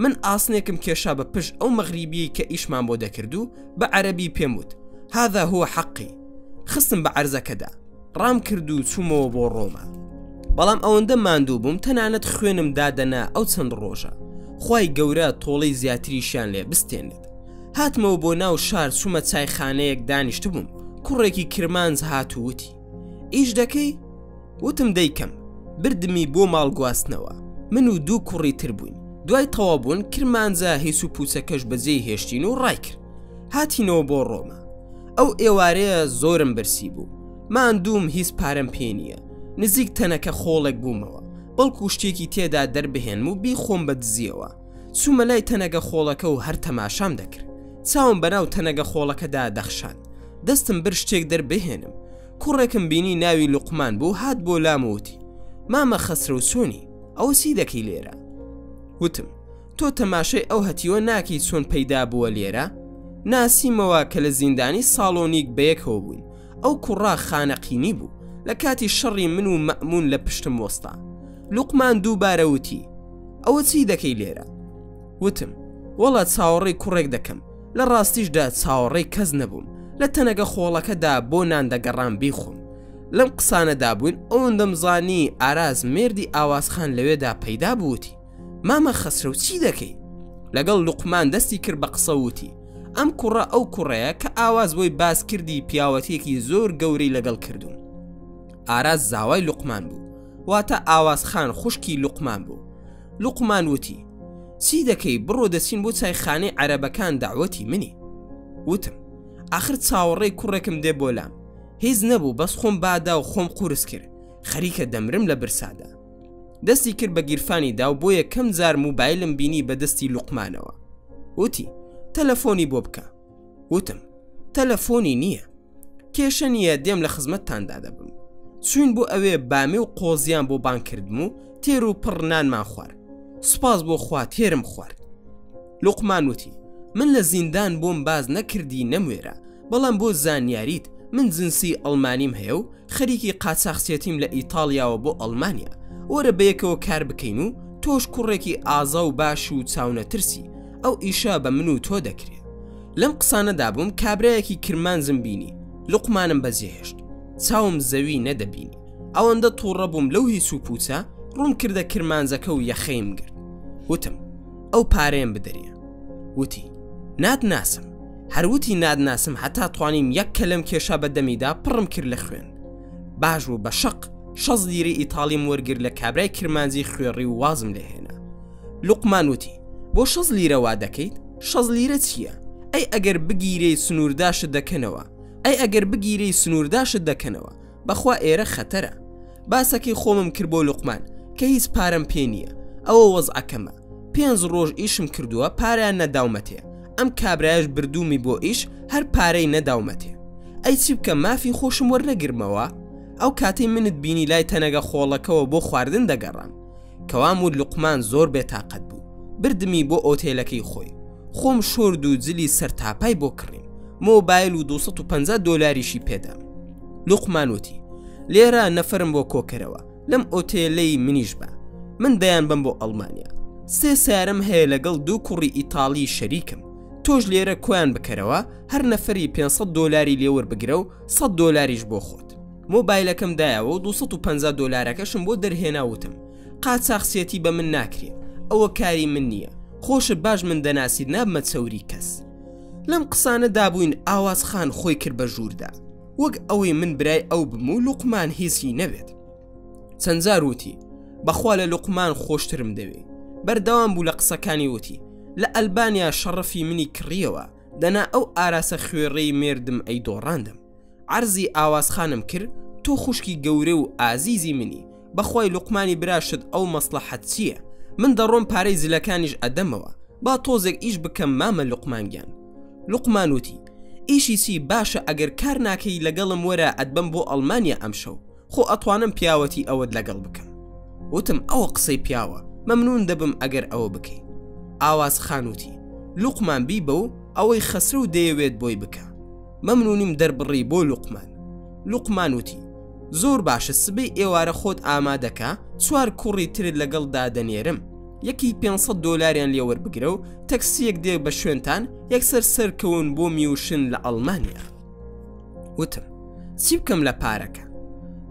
من ئاسنێکم کێشا بە پشت ئەو مەغریبیەی کە ئیشمان بۆ دەکرد و بە عەرەبی پێم وت، هذا هو حقی. خستم بە عەرزەکەدا. ڕام کرد و چوومەوە بۆ ڕۆما. بەڵام ئەوەندە ماندوو بووم تەنانەت خوێنم دادەنا ئەو چەند ڕۆژە. خوای گەورە تۆڵەی زیاتریشیان لێ بستێنێت. هاتمەوە بۆ ناو شار چوومە چایخانەیەک دانیشتبووم کوڕێکی کرمانج هات و وتی ئیش دەکەی؟ وتم دەیکەم بردمی بۆ ماڵ گواستنەوە من و دوو کوڕی تر بووین دوای تەواو بوون کرمانجە هیچ و پوچەکەش بەجێی هێشتین و ڕای کرد هاتینەوە بۆ ڕۆما ئەو ئێوارەیە زۆرم برسی بوو ماندووم هیچ پارەم پێ نییە نزیک تەنەکە خۆڵێک بوومەوە بەڵکو شتێکی تێدا دەربهێنم و بیخۆم بە دزیەوە چوومە لای تەنەگە خۆڵەکە و هەر تەماشام دەکرد چاوم بەناو تەنەگە خۆڵەکەدا دەخشاند دەستم بر شتێک دەربهێنم کوڕێکم بینی ناوی لوقمان بوو هات بۆ لام و وتی مامە خەسرەو چۆنی ئەوە چی دەکەی لێرە وتم تۆ تەماشای ئەو هەتیوە ناکەی چۆن پەیدا بووە لێرە ناسیمەوە کە لە زیندانی ساڵۆنیک بەیەکەوە بووین ئەو کوڕە خانەقینی بوو لە کاتی شەڕی من و مەئمون لە پشتم وەستا لوقمان دووبارە وتی ئەوە چی دەکەی لێرە؟ وتم، وەڵا چاوەڕێی کوڕێک دەکەم، لە ڕاستیشدا چاوەڕێی کەس نەبووم، لە تەنەگە خۆڵەکەدا بۆ نان دەگەڕام بیخۆم. لەم قسانەدا بووین ئەوەندەم زانی ئاراس مێردی ئاوازخان لەوێدا پەیدا بوو وتی، مامە خەسرەو چی دەکەی؟ لەگەڵ لوقمان دەستی کرد بە قسە و وتی، ئەم کوڕە ئەو کوڕەیە کە ئاواز بۆی باس کردی پیاوەتیەکی زۆر گەورەی لەگەڵ کردووم. ئاراس زاوای لوقمان بوو. واتە ئاواز خان خوشکی لوقمان بوو لوقمان وتی چی دەکەی بڕۆ دەچین بۆ چایخانەی عەرەبەکان دەعوەتی منی وتم ئاخر چاوەڕێی کوڕێکم دێ بۆ لام هیچ نەبوو بەس خۆم بادا و خۆم قورس کرد خەریکە دەمرم لە برسادا دەستی کرد بە گیرفانی دا و بۆ یەکەم جار موبایلم بینی بە دەستی لوقمانەوە وتی تەلەفۆنی بۆ بکە وتم تەلەفۆنی نییە کێشە نییە دێم لە خزمەتتاندا دەبم چوین بۆ ئەوێ بامێ و قۆزیان بۆ بان کردم و تێر و پڕ نانمان خوارد سوپاس بۆ خوا تێرم خوارد لوقمان وتی من لە زیندان بۆم باز نەکردی نەموێرا بەڵام بۆ زانیاریت من جنسی ئەڵمانیم هەیە و خەریکی قاچاخچێتیم لە ئیتاڵیاوە بۆ ئەڵمانیا وەرە بەیەکەوە کار بکەین و تۆش کوڕێکی ئازا و باش و چاونەترسی ئەو ئیشە بە من و تۆ دەکرێ لەم قسانەدا بووم کابرایەکی کرمانجم بینی لوقمانم بەجێهێشت چاوم زەوی نەدەبینی ئەوەندە تووڕە بووم لەو هیچ و پوچە ڕووم کردە کرمانجەکە و یەخەیم گرت وتم ئەو پارەیەم بدەریە وتی نات ناسم هەروتی نات ناسم هەتا توانیم یەک کەلم کێشا بە دەمیدا پڕم کرد لە خوێن باش بوو بە شەق شەز لیرەی ئیتاڵیم وەرگر لە کابرای کرمانجی خوێڕی و وازم لێهێنا. لوقمان وتی، بۆ شەست لیرە وا دەکەیت؟ شەست لیرە چییە؟ ئەی ئەگەر بگیرێی سنوورداشت دەکەنەوە؟ ئەی ئەگەر بگیرێی سنوورداشت دەکەنەوە؟ بەخوا ئێرە خەتەرە. باسەکەی خۆمم کرد بۆ لوقمان کە هیچ پارەم پێ نییە، ئەوە وەزعەکەمە. پێنج ڕۆژ ئیشم کردووە پارەیان نەداومەتێ، ئەم کابرایەش بردوومی بۆ ئیش هەر پارەی نەداومەتێ. ئەی چی بکەم مافی خۆشم وەرنەگرمەوە؟ ئەو کاتەی منت بینی لای تەنەگە خۆڵەکەوە بۆ خواردن دەگەڕام. کەوام وت لوقمان زۆر بێتاقەت بوو. بردمی بۆ ئۆتێلەکەی خۆی. خۆم شۆرد و جلی سەرتاپای بۆ کڕیم. مۆبایل و 250 دۆلاریشی پێدام. لوقمان وتی، لێرە نەفەرم بۆ کۆکەرەوە، لەم ئۆتێلەی منیش بە. من دەیانبەم بۆ ئەڵمانیا. سێ سەیارەم هەیە لەگەڵ دوو کوڕی ئیتاڵی شەریکم. تۆش لێرە کۆیان بکەرەوە، هەر نەفەری 500 دۆلاری لێ وەربگرە و 100 دۆلاریش بۆ خۆت. مۆبایلەکەم دایەوە و 250 دۆلارەکەشم بۆ دەرهێنا وتم، قاچاخچێتی بە من ناکرێ، ئەوە کاری من نییە، خۆشت باش من دەناسیت نابمە چەوری کەس. لەم قسانە دابووین ئاواز خان خۆی کرد بە ژووردا، وەک ئەوەی من برای ئەو بم و لوقمان هیچی نەبێت. چەند جار وتی، بەخوا لە لوقمان خۆشترم دەوێی. بەردەوام بوو لە قسەکانی وتی، لە ئەلبانیا شەڕەفی منی کڕییەوە، دەنا ئەو ئاراسە خوێڕیەی مێردم ئەیدۆڕاندم. عەرزی ئاوازخانم کرد تۆ خوشکی گەورە و ئازیزی منی بەخوای لوقمانی براشت ئەو مەسڵەحەت چییە من دەڕۆم پارەی جلەکانیش ئەدەمەوە با تۆزێک ئیش بکەم مامە لوقمان گیان لوقمان وتی ئیشی چی باشە ئەگەر کار ناکەی لەگەڵم وەرە ئەتبەم بۆ ئەڵمانیا ئەمشەو خۆ ئەتوانم پیاوەتی ئەوەت لەگەڵ بکەم وتم ئەوە قسەی پیاوە مەمنون دەبم ئەگەر ئەوە بکەی ئاواز خان وتی لوقمان بیبە و ئەوەی خەسرەو دەیەوێت بۆی بکە مەمنونیم دەربڕی بۆ لوقمان. لوقمان وتی، زۆر باشە سبەی ئێوارە خۆت ئامادەکە چوار کوڕی ترت لەگەڵدا دەنێرم، یەکی 500 دۆلاریان لێ وەربگرە و تەکسییەک دێ بە شوێنتان یەکسەر سەرکەون بۆ میوشن لە ئەڵمانیا. وتم، چی بکەم لە پارەکە؟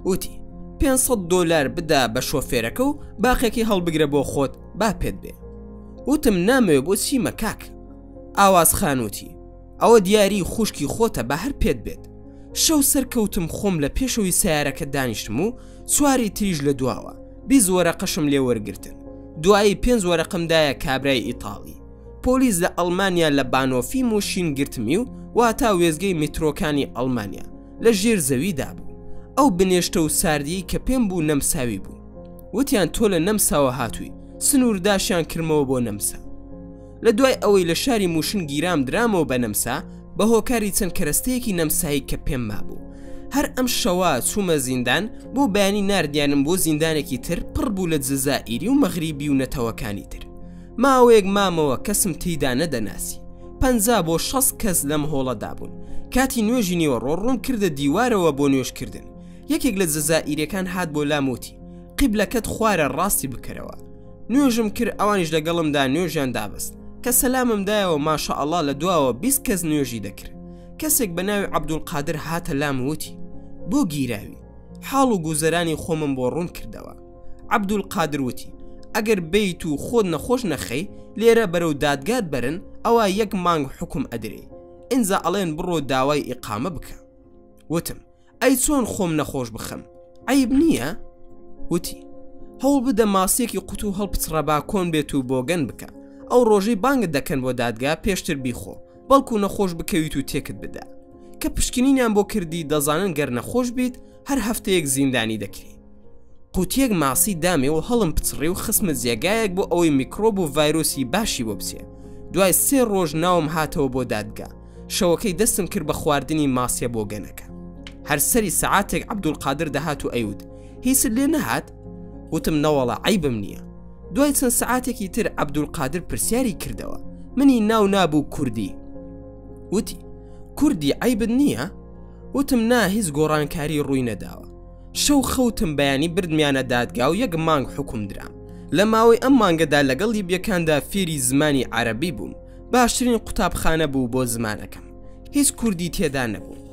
وتی، 500 دۆلار بدە بە شۆفێرەکە و باقێکی هەڵبگرە بۆ خۆت با پێت بێ. وتم، نامەوێ بۆ چیمە کاک؟ ئاواز خان وتی، ئەوە دیاری خوشکی خۆتە با هەر پێت بێت. شەو سەرکەوتم خۆم لە پێشەوەی سەیارەکە دانیشتم و چواری تریش لە دواوە، 20 وەرەقەشم لێ وەرگرتن. دوایی پێنج وەرەقەم دایە کابرای ئیتاڵی. پۆلیس لە ئەڵمانیا لە بانۆفی موشین گرتمی و واتا وێستگەی میترۆکانی ئەڵمانیا لە ژێر زەویدا بوو. ئەو بنێشتە و ساردیەی کە پێم بوو نەمساوی بوو. وتیان تۆ لە نەمساوە هاتووی، سنوورداشیان کردمەوە بۆ نەمسا. لە دوای ئەوەی لە شاری موشن گیرام درامەوە بە نەمسا بە هۆکاری چەند کەرەستەیەکی نەمسایی کە پێم مابوو. هەر ئەم شەوە چوومە زیندان بۆ بەیانی ناردیانم بۆ زیندانێکی تر پڕ بوو لە جەزائیری و مەغریبی و نەتەوەکانی تر. ماوەیەک مامەوە کەسم تێیدا نەدەناسی. 50 بۆ 60 کەس لەم هۆڵەدا بوون. کاتی نوێژی نیوەڕۆ ڕووم کردە دیوارەوە بۆ نوێژکردن. یەکێک لە جەزائیریەکان هات بۆ لام وتی، قیبلەکەت خوارە ڕاستی بکەرەوە. نوێژم کرد ئەوانیش لەگەڵمدا نوێژیان دابەست کە سەلامم دایەوە ماشاءاللە لە دواوە 20 کەس نوێژی دەکرد کەسێک بە ناوی عەبدولقادر هاتە لام وتی بۆ گیراوی حاڵ و گوزەرانی خۆمم بۆ ڕوون کردەوە عەبدولقادر وتی ئەگەر بیت و خۆت نەخۆش نەخەی لێرە بەرەو دادگات بەرن ئەوە یەک مانگ حکوم ئەدرێ ئینجا ئەڵێن بڕۆ داوای ئیقامە بکە وتم ئەی چۆن خۆم نەخۆش بخەم عەیب نییە؟ وتی هەوڵ بدە ماسیەکی قوتو هەڵپچڕە با کۆن بێت و بۆگەن بکە ئەو ڕۆژەی بانگت دەکەن بۆ دادگا پێشتر بیخۆ بەڵکو نەخۆش بکەویت و تێکت بدا کە پشکنینیان بۆ کردی دەزانن گەر نەخۆش بیت هەر هەفتەیەک زیندانی دەکری قوتیەک ماسی دامێ و هەڵم پچڕی و خستمە جێگایەک بۆ ئەوەی میکرۆب و ڤایرۆسی باشی بۆ بچێ دوای سێ ڕۆژ ناوم هاتەوە بۆ دادگا شەوەکەی دەستم کرد بە خواردنی ماسیە بۆگەنەکە هەر سەری سەعاتێک عەبدولقادر دەهات و ئەیوت هیچت لێ نەهات وتم نەوەڵا عەیبم نییە دوای چەند سەعاتێکی تر عەبدولقادر پرسیاری کردەوە منی ناو نابوو کوردی وتی کوردی عەیبت نییە وتم نا هیچ گۆڕانکاری ڕووی نەداوە شەو خەوتم بەیانی بردمیانە دادگا و یەک مانگ حکوم درام لە ماوەی ئەم مانگەدا لەگەڵ لیبیەکاندا فێری زمانی عەرەبی بووم باشترین قوتابخانە بوو بۆ زمانەکەم هیچ کوردی تێدا نەبوو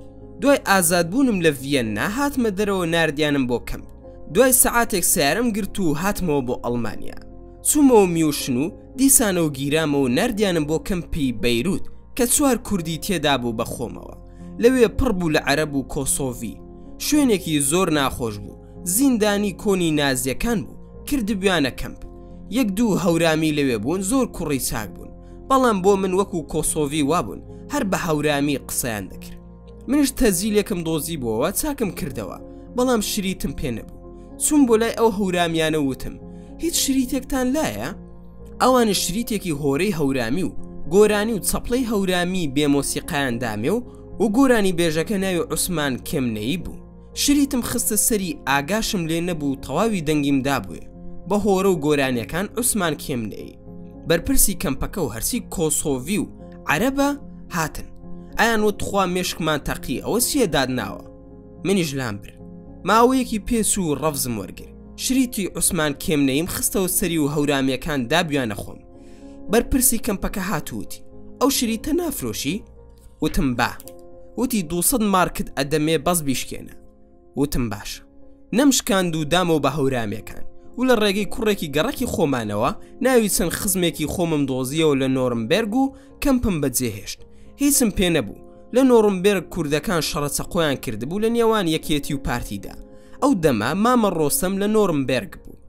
دوای ئازادبوونم لە ڤیەننا هاتمە دەرەوە ناردیانم بۆ کەمپ دوای سەعاتێک سیارەم گرت و هاتمەوە بۆ ئەڵمانیا چوومەوە میوشن و دیسانەوە گیرامەوە ناردیانم بۆ کەمپی بەیروت کە چوار کوردی تێدا بوو بە خۆمەوە لەوێ پڕ بوو لە عەرەب و کۆسۆڤی شوێنێکی زۆر ناخۆش بوو زیندانی کۆنی نازیەکان بوو کردبویانە کەمپ. یەک دوو هەورامی لەوێ بوون زۆر کوڕی چاک بوون بەڵام بۆ من وەکو کۆسۆڤی وابوون هەر بە هەورامی قسەیان دەکرد منیش تەزیلێکم دۆزیبووەوە چاکم کردەوە بەڵام شریتم پێ نەبوو چوم بۆ لای ئەو هەورامیانە وتم هیچ شریتێکتان لایە؟ ئەوانیش شریتێکی هۆرەی هەورامی و گۆرانی و چەپڵەی هەورامی بێ مۆسیقایان دامێ و و گۆرانی بێژەکە ناوی عوسمان کێمنەیی بوو شریتم خستە سەری ئاگاشم لێ نەبوو تەواوی دەنگیم دابووێ بە هۆرە و گۆرانیەکان عوسمان کێمنەیی بەرپرسی کەمپەکە و هەرچی کۆسۆڤی و عەرەبە هاتن ئەیان وت تخوا مێشکمان تەقی ئەوە چییە دادناوە منیش لام برد ماوەیەکی پێچوو ڕەفزم وەرگر شریتی عوسمان کێمنەیم خستەوە سەری و هەورامیەکان دابویانە خۆم بەرپرسی کەمپەکە هات و وتی ئەو شریتە نافرۆشی؟ وتم با وتی دووسەد مارکت ئەدەمێ بەس بیشکێنە وتم باشە نەمشکاند و دامەوە بە هەورامیەکان و لە ڕێگەی کوڕێکی گەڕەکی خۆمانەوە ناوی چەند خزمێکی خۆمم دۆزیەوە لە نۆرمبێرگ و کەمپم بەجێهێشت هیچم پێ نەبوو لە نۆڕمبێرگ کوردەکان شەڕە چەقۆیان کردبوو لە نێوان یەکێتی و پارتیدا ئەو دەمە مامە ڕۆستەم لە نۆرمبێرگ بوو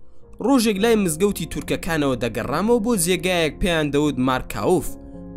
ڕۆژێک لای مزگەوتی تورکەکانەوە دەگەڕامەوە بۆ جێگایەک پێیان دەوت مارکاوف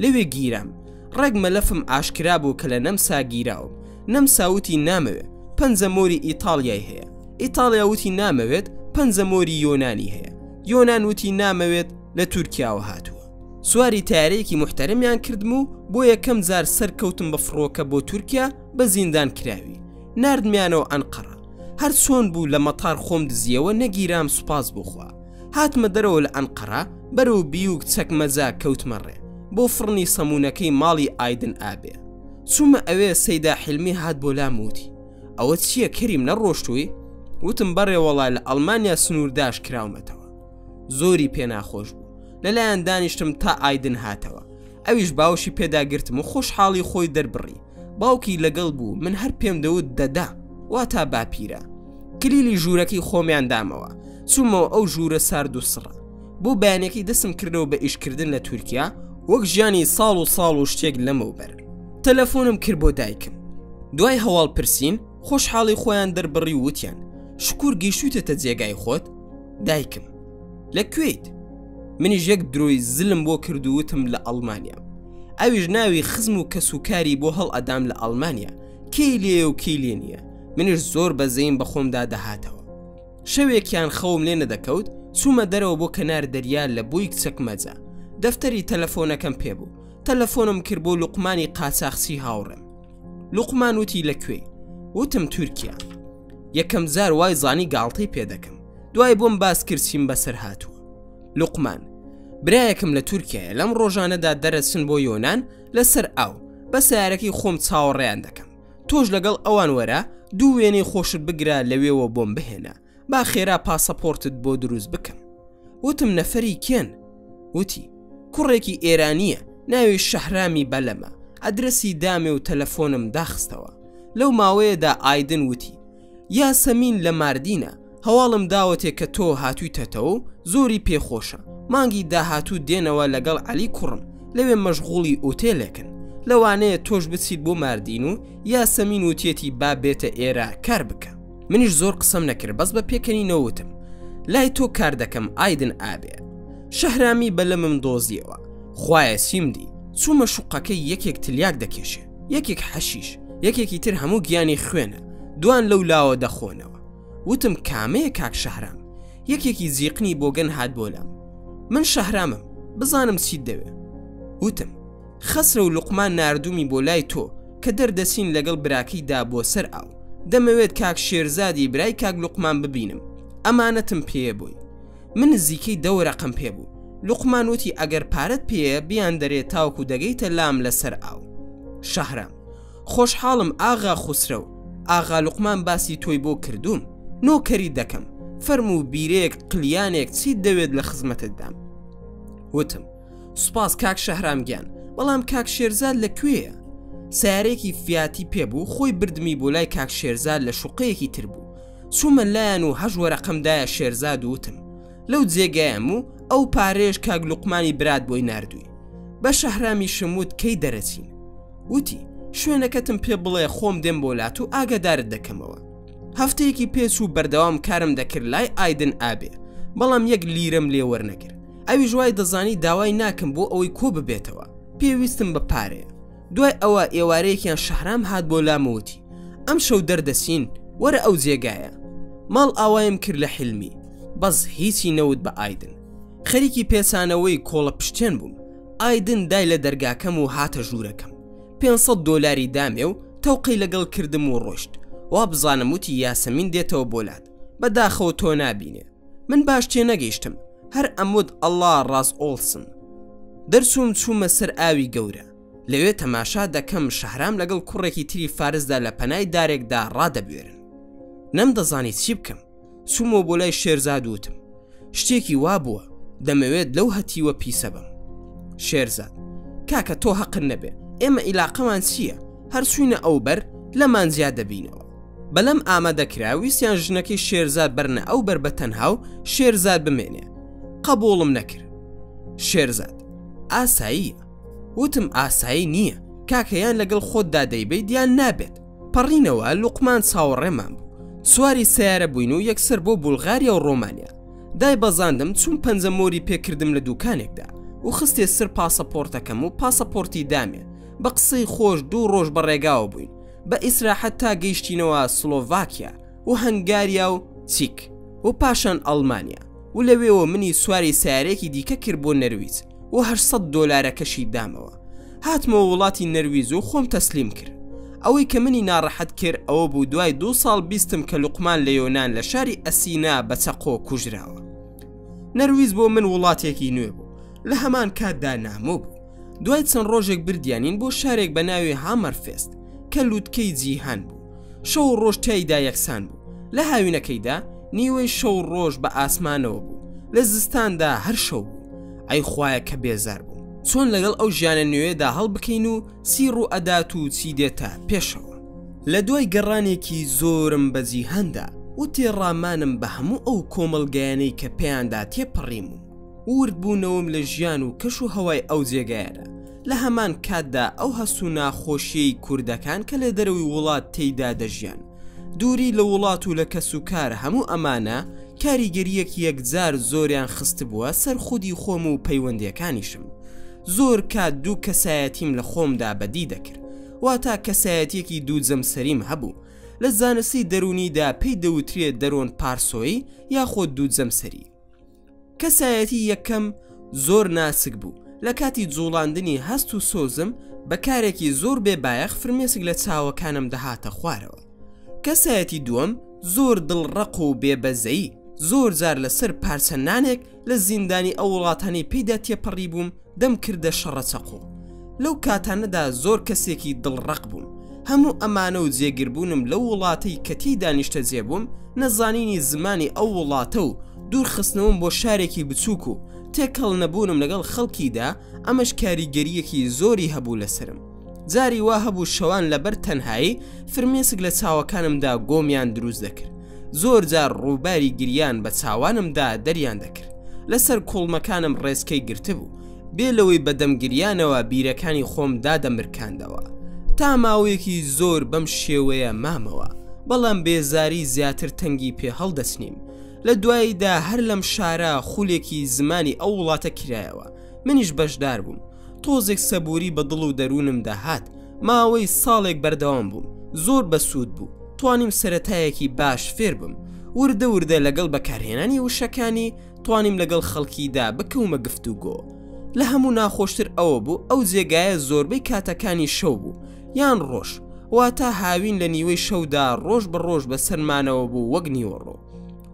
لەوێ گیرام ڕێک مەلەفم ئاشکرا بوو کە لە نەمسا گیراوم نەمسا وتی نامەوێ پەنجە مۆری ئیتاڵیای هەیە ئیتاڵیا وتی نامەوێت پەنجە مۆری یۆنانی هەیە یۆنان وتی نامەوێت لە تورکیاوە هاتووە سواری تارەیەکی محتەرمیان کردم و بۆ یەکەم جار سەرکەوتم بە فڕۆکە بۆ تورکیا بە زیندان کراوی ناردمیانەوە ئەنقەڕە هەر چۆن بوو لە مەتار خۆم دزیەوە نەگیرام سوپاس بۆ خوا هاتمە دەرەوە لە ئەنقەڕە بەرەو بیوک چەکمەجە کەوتمە ڕێ بۆ فڕنی سەمونەکەی ماڵی ئایدن ئابێ چوومە ئەوێ سەیدا حیلمی هات بۆ لام وتی ئەوە چییە کەریم نەڕۆشتووی وتم بەڕێ وەڵا لە ئەڵمانیا سنوورداش کراومەتەوە زۆری پێ ناخۆش بوو لەلایەن دانیشتم تا ئایدن هاتەوە ئەویش باوشی پێداگرتم و خۆشحاڵی خۆی دەربڕی باوکی لەگەڵ بوو من هەر پێم دەوت دەدا واتا باپیرە کلیلی ژوورەکەی خۆمیان دامەوە چوومەوە ئەو ژوورە سارد و سڕە بۆ بەیانەکەی دەسم کردەوە بە ئیشکردن لە تورکیا وەک ژیانی ساڵ و ساڵ و شتێک لەمەوبەر تەلەفۆنم کرد بۆ دایکم دوای هەواڵ پرسین خۆشحاڵی خۆیان دەربڕی و وتیان شکور گەیشتویتەتە جێگای خۆت دایکم لە کوێیت منیش یەک درۆی زلم بۆ کرد و وتم لە ئەڵمانیا ئەویش ناوی خزم و کەس و کاری بۆ هەڵ ئەدام لە ئەڵمانیا کێی لێیە و کێی لێ نییە منیش زۆر بەزەیم بە خۆمدا دەهاتەوە شەوێکیان خەوم لێ نەدەکەوت چوومە دەرەوە بۆ کەنار دەریا لە بۆی چەکمەجە دەفتەری تەلەفۆنەکەم پێ بوو تەلەفۆنم کرد بۆ لوقمانی قاچاخچی هاوڕێم لوقمان وتی لە کوێی وتم تورکیا یەکەم جار وای زانی گاڵتەی پێ دەکەم دوای بۆم باس کرد چیم بەسەر هاتووە لوقمان برایەکم لە تورکیایە لەم ڕۆژانەدا دەرەچن بۆ یۆنان لەسەر ئاو بە سیارەکەی خۆم چاوەڕێیان دەکەم تۆش لەگەڵ ئەوان وەرە دوو وێنەی خۆشت بگرە لەوێوە بۆم بهێنە با خێرا پاسەپۆرتت بۆ دروست بکەم وتم نەفەری کێن وتی کوڕێکی ئێرانییە ناوی شەهرامی بەلەمە ئەدرەسی دامێ و تەلەفۆنم داخستەوە لەو ماوەیەدا ئایدن وتی یاسەمین لە ماردینە هەواڵم داوەتێ کە تۆ هاتوویتەتەوە و زۆری پێخۆشە مانگی داهاتوو دێنەوە لەگەڵ عەلی کوڕم لەوێ مەشغوڵی ئوتێلێکن لەوانەیە تۆش بچیت بۆ ماردین و یاسەمین وتیەتی با بێتە ئێرە کار بکە منیش زۆر قسەم نەکرد بەس بە پێکەنینەوە وتم لای تۆ کار دەکەم ئایدن ئابێ شەهرامی بەلەمم دۆزیەوە خوایە چیم دی چوومە شوقەکەی یەکێک تلیاک دەکێشێ یەکێک حەشیش یەکێکی تر هەموو گیانی خوێنە دوان لەو لاوە دەخۆنەوە وتم کامەیە کاک شەهرام یەکێکی زیقنی بۆگەن هات بۆ لام من شەهرامم بزانم چیت دەوێ وتم خەسرەو لوقمان ناردوومی بۆ لای تۆ کە دەردەچین لەگەڵ براکەی دا بۆ سەر ئاو دەمەوێت کاک شێرزادی برای کاک لوقمان ببینم ئەمانەتم پێیە بۆی من نزیکەی دە وەرەقەم پێ بوو لوقمان وتی ئەگەر پارەت پێیە بیان دەرێ تاوەکو دەگەیتە لام لەسەر ئاو شەهرام خۆشحاڵم ئاغا خوسرەو ئاغا لوقمان باسی تۆی بۆ کردووم نۆکەری دەکەم فەرموو بیرێک قلیانێک چیت دەوێت لە خزمەتتدام وتم سوپاس کاک شەهرام گیان بەڵام کاک شێرزاد لە کوێیە؟ سیارەیەکی فیاتی پێ بوو خۆی بردمی بۆ لای کاک شێرزاد لە شوقەیەکی تر بوو چوومە لایان و هەش وەرەقەم دایە شێرزاد و وتم لەو جێگایەم و ئەو پارەیەش کاک لوقمانی برات بۆی ناردووی بە شەهرامیشم وت کەی دەرەچین وتی شوێنەکەتم پێ بڵێ خۆم دێم بۆ لات و ئاگادارت دەکەمەوە هەفتەیەکی پێچوو بەردەوام کارم دەکرد لای ئایدن ئابێ. بەڵام یەک لیرەم لێ وەرنەگرت. ئەویش وای دەزانی داوای ناکەم بۆ ئەوەی کۆ ببێتەوە، پێویستم بە پارەیە. دوای ئەوە ئێوارەیەکیان شەهرام هات بۆ لام و وتی، ئەمشەو دەردەچین، وەرە ئەو جێگایە. ماڵ ئاوایم کرد لە حیلمی، بەس هیچی نەوت بە ئایدن. خەریکی پێچانەوەی کۆڵە پشتێن بووم، ئایدن دای لە دەرگاکەم و هاتە ژوورەکەم. 500 دۆلاری دامێ و تەوقەی لەگەڵ کردم و ڕۆیشت. وابزانم وتی یاسەمین دێتەوە بۆ لات. بەداخەوە تۆ نابینێ. من باش تێنەگەیشتم هەر ئەموت ئەڵا ڕاز ئۆڵسن دەرچووم چوومە سەر ئاوی گەورە لەوێ تەماشا دەکەم شەهرام لەگەڵ کوڕێکی تری فارسدا لە پەنای دارێکدا ڕادەبوێرن نەمدەزانی چی بکەم چوومەوە بۆ لای شێرزاد وتم شتێکی وا بووە دەمەوێت لەو هەتیوە پیسە بم شێرزاد کاکە تۆ هەقن نەبێ ئێمە ئیلاقەمان چییە هەر چوینە ئەو بەر لەمان جیا دەبینەوە بەلەم ئامادە کرا ویستیان ژنەکەی شێرزاد بەرنە ئەو بەر بە تەنها و شێرزاد بمێنێ قەبوڵم نەکرد شێرزاد ئاساییە وتم ئاسایی نییە کاکە یان لەگەڵ خۆتدا دەیبەیت یان نابێت پەڕینەوە لوقمان چاوەڕێمان بوو سواری سیارە بووین و یەکسەر بۆ بولغاریا و ڕۆمانیا دای بەزاندم چوم پەنجە مۆری پێکردم لە دوکانێکدا و خستێ سەر پاسەپۆرتەکەم و پاسەپۆرتی دامێ بە قسەی خۆش دوو ڕۆژ بە ڕێگاوە بووین بە ئیسراحەت تا گەیشتینەوە سلۆڤاکیا و هەنگاریا و چیک و پاشان ئەڵمانیا و لەوێوە منی سواری سیارەیەکی دیکە کرد بۆ نەرویج و 800 دۆلارەکەشی دامەوە هاتمەوە وڵاتی نەرویج و خۆم تەسلیم کرد ئەوەی کە منی ناڕەحەت کرد ئەوە بوو دوای دوو ساڵ بیستم کە لوقمان لە یۆنان لە شاری ئەسینا بە چەقۆ کوژراوە نەرویج بۆ من وڵاتێکی نوێ بوو لە هەمان کاتدا نامۆ بوو دوای چەند ڕۆژێک بردیانین بۆ شارێک بە ناوی هامەرفێست کە لووتکەی جیهان بوو شەو و ڕۆژ تیایدا یەکسان بوو لە هاوینەکەیدا نیوەی شەو ڕۆژ بە ئاسمانەوە بوو لە زستاندا هەر شەو بوو ئەی خوایە کە بێزار بوو چۆن لەگەڵ ئەو ژیانە نوێدا هەڵبکەین و چی ڕوو ئەدات و چی دێتە پێشەوە لە دوای گەڕانێکی زۆرم بە جیهاندا و تێڕامانم بە هەموو ئەو کۆمەڵگایانەی کە پێیاندا تێپەڕیم و ورد بوونەوەم لە ژیان و کەش و هەوای ئەو جێگایانە، لە هەمان کاتدا ئەو هەست و ناخۆشیەی کوردەکان کە لە دەرەوەی وڵات تێیدا دەژیان، دووری لە وڵات و لە کەسوکار هەموو ئەمانە کاریگەرییەکی یەکجار زۆریان خستبووە سەر خودی خۆم و پەیوەندیەکانیشم. زۆر کات دوو کەسایەتیم لە خۆمدا بەدی دەکرد، واتا کەسایەتیەکی دوو جەمسەریم هەبوو، لە زانستی دەروونیدا پێی دەوترێ دەرۆن پارسۆیی یاخۆ دوو جەمسەری. کەسایەتی یەکەم زۆر ناسک بوو، لە کاتی جوڵاندنی هەست و سۆزم بە کارێکی زۆر بێ بایەخ فرمێسک لە چاوەکانم دەهاتە خوارەوە. کەسایەتی دووەم زۆر دڵ ڕەق و بێ بەزەیی، زۆر جار لە سەر پارچە نانێک لە زیندانی ئەو وڵاتانەی پێیدا تێپەڕیبووم دەمکردە شەڕە چەقۆ. لەو کاتانەدا زۆر کەسێکی دڵ ڕەق بووم. هەموو ئەمانە و جێگربوونم لەو وڵاتەی کە تێیدا نیشتەجێ بووم، نەزانینی زمانی ئەو وڵاتە و دوورخستنەوەم بۆ شارێکی بچووک و تێکەڵ نەبوونم لەگەڵ خەڵکیدا، ئەمەش کاریگەرییەکی زۆری هەبوو لەسەرم. جاری وا هەبوو شەوان لەبەر تەنهایی فرمێسک لە چاوەکانمدا گۆمیان دروست دەکرد. زۆر جار ڕووباری گریان بە چاوانمدا دەریان دەکرد. لەسەر کوڵمەکانم ڕێچکەی گرتبوو. بێ لەوەی بە دەم گریانەوە بیرەکانی خۆم دادەمرکاندەوە. تا ماوەیەکی زۆر بەم شێوەیە مامەوە، بەڵام بێزاری زیاتر تەنگی پێ هەڵدەچنیم. لە دواییدا هەر لەم شارە خولێکی زمانی ئەو وڵاتە کرایەوە، منیش بەشدار بووم. تۆزێک سەبووری بە دڵ و دەروونمدا هات. ماوەی ساڵێک بەردەوام بووم. زۆر بەسوود بوو. توانیم سەرەتایەکی باش فێر بم. وردە وردە لەگەڵ بەکارهێنانی وشەکانی، توانیم لەگەڵ خەڵکیدا بکەومە گفتوگۆ. لە هەموو ناخۆشتر ئەوە بوو ئەو جێگایە زۆربەی کاتەکانی شەو بوو یان ڕۆژ، واتە هاوین لە نیوەی شەودا ڕۆژ بە ڕۆژ بەسەرمانەوە بوو وەک نیوەڕۆ.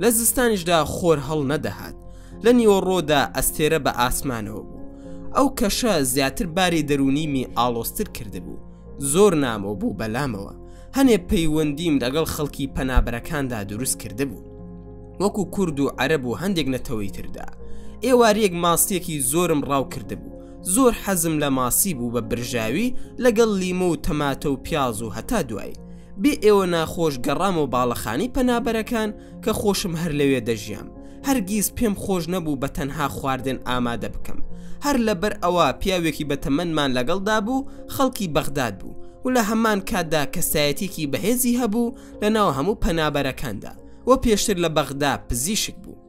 لە زستانیشدا خۆر هەڵنەدەهات. لە نیوەڕۆدا ئەستێرە بە ئاسمانەوە بوو. ئەو کەشە زیاتر باری دەروونیمی ئاڵۆزتر کردبوو. زۆر نامۆ بوو بەلامەوە. هەنێ پەیوەندیم لەگەڵ خەڵکی پەنابەرەکاندا دروست کردبوو. وەکو کورد و عەرەب و هەندێک نەتەوەی تردا. ئێوارەیەک ماسییەکی زۆرم ڕاو کردبوو. زۆر حەزم لە ماسی بوو بە برژاوی لەگەڵ لیمۆ و تەماتە و پیاز و هەتا دوایی. بێ ئێوە ناخۆش گەڕامەوە باڵەخانەی پەنابەرەکان کە خۆشم هەر لەوێ دەژیام. هەرگیز پێم خۆش نەبوو بە تەنها خواردن ئامادە بکەم. هەر لەبەر ئەوە پیاوێکی بە تەمەنمان لەگەڵدا بوو خەڵکی بەغداد بوو و لە هەمان کاتدا کەسایەتیەکی بەهێزی هەبوو لە ناو هەموو پەنابەرەکاندا و پێشتر لە بەغدا پزیشک بوو.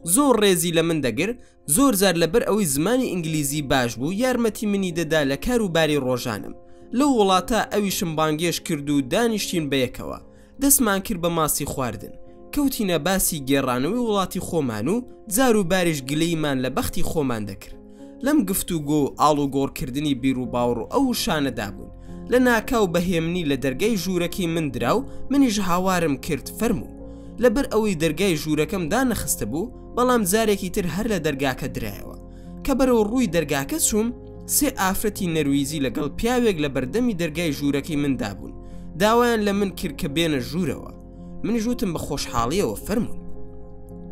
زۆر ڕێزی لە من دەگر، زۆر جار لەبەر ئەوەی زمانی ئینگلیزی باش بوو یارمەتی منی دەدا لە کار و باری ڕۆژانم لەو وڵاتە، ئەویشم بانگێشت کرد و دانیشتین بەیەکەوە دەستمان کرد بە ماسی خواردن، کەوتینە باسی گێڕانەوەی وڵاتی خۆمان و جار و باریش گلەییمان لە بەختی خۆمان دەکرد. لەم گفتوگۆ و ئاڵوگۆڕکردنی بیروباوڕ و ئەو وشانەدا بووین، لە ناکاو بە هێمنی لە دەرگای ژوورەکەی من درا و منیش هاوارم کرد فەرموو. لەبەر ئەوەی دەرگای ژوورەکەم دانەخستبوو، بەڵام جارێکی تر هەر لە دەرگاکە درایەوە. کە بەرەو ڕووی دەرگاکە چووم، سێ ئافرەتی نەرویجی لەگەڵ پیاوێک لە بەردەمی دەرگای ژوورەکەی مندا بوون، داوایان لە من کرد کە بێنە ژوورەوە. منیش وتم بە خۆشحاڵیەوە فەرموون.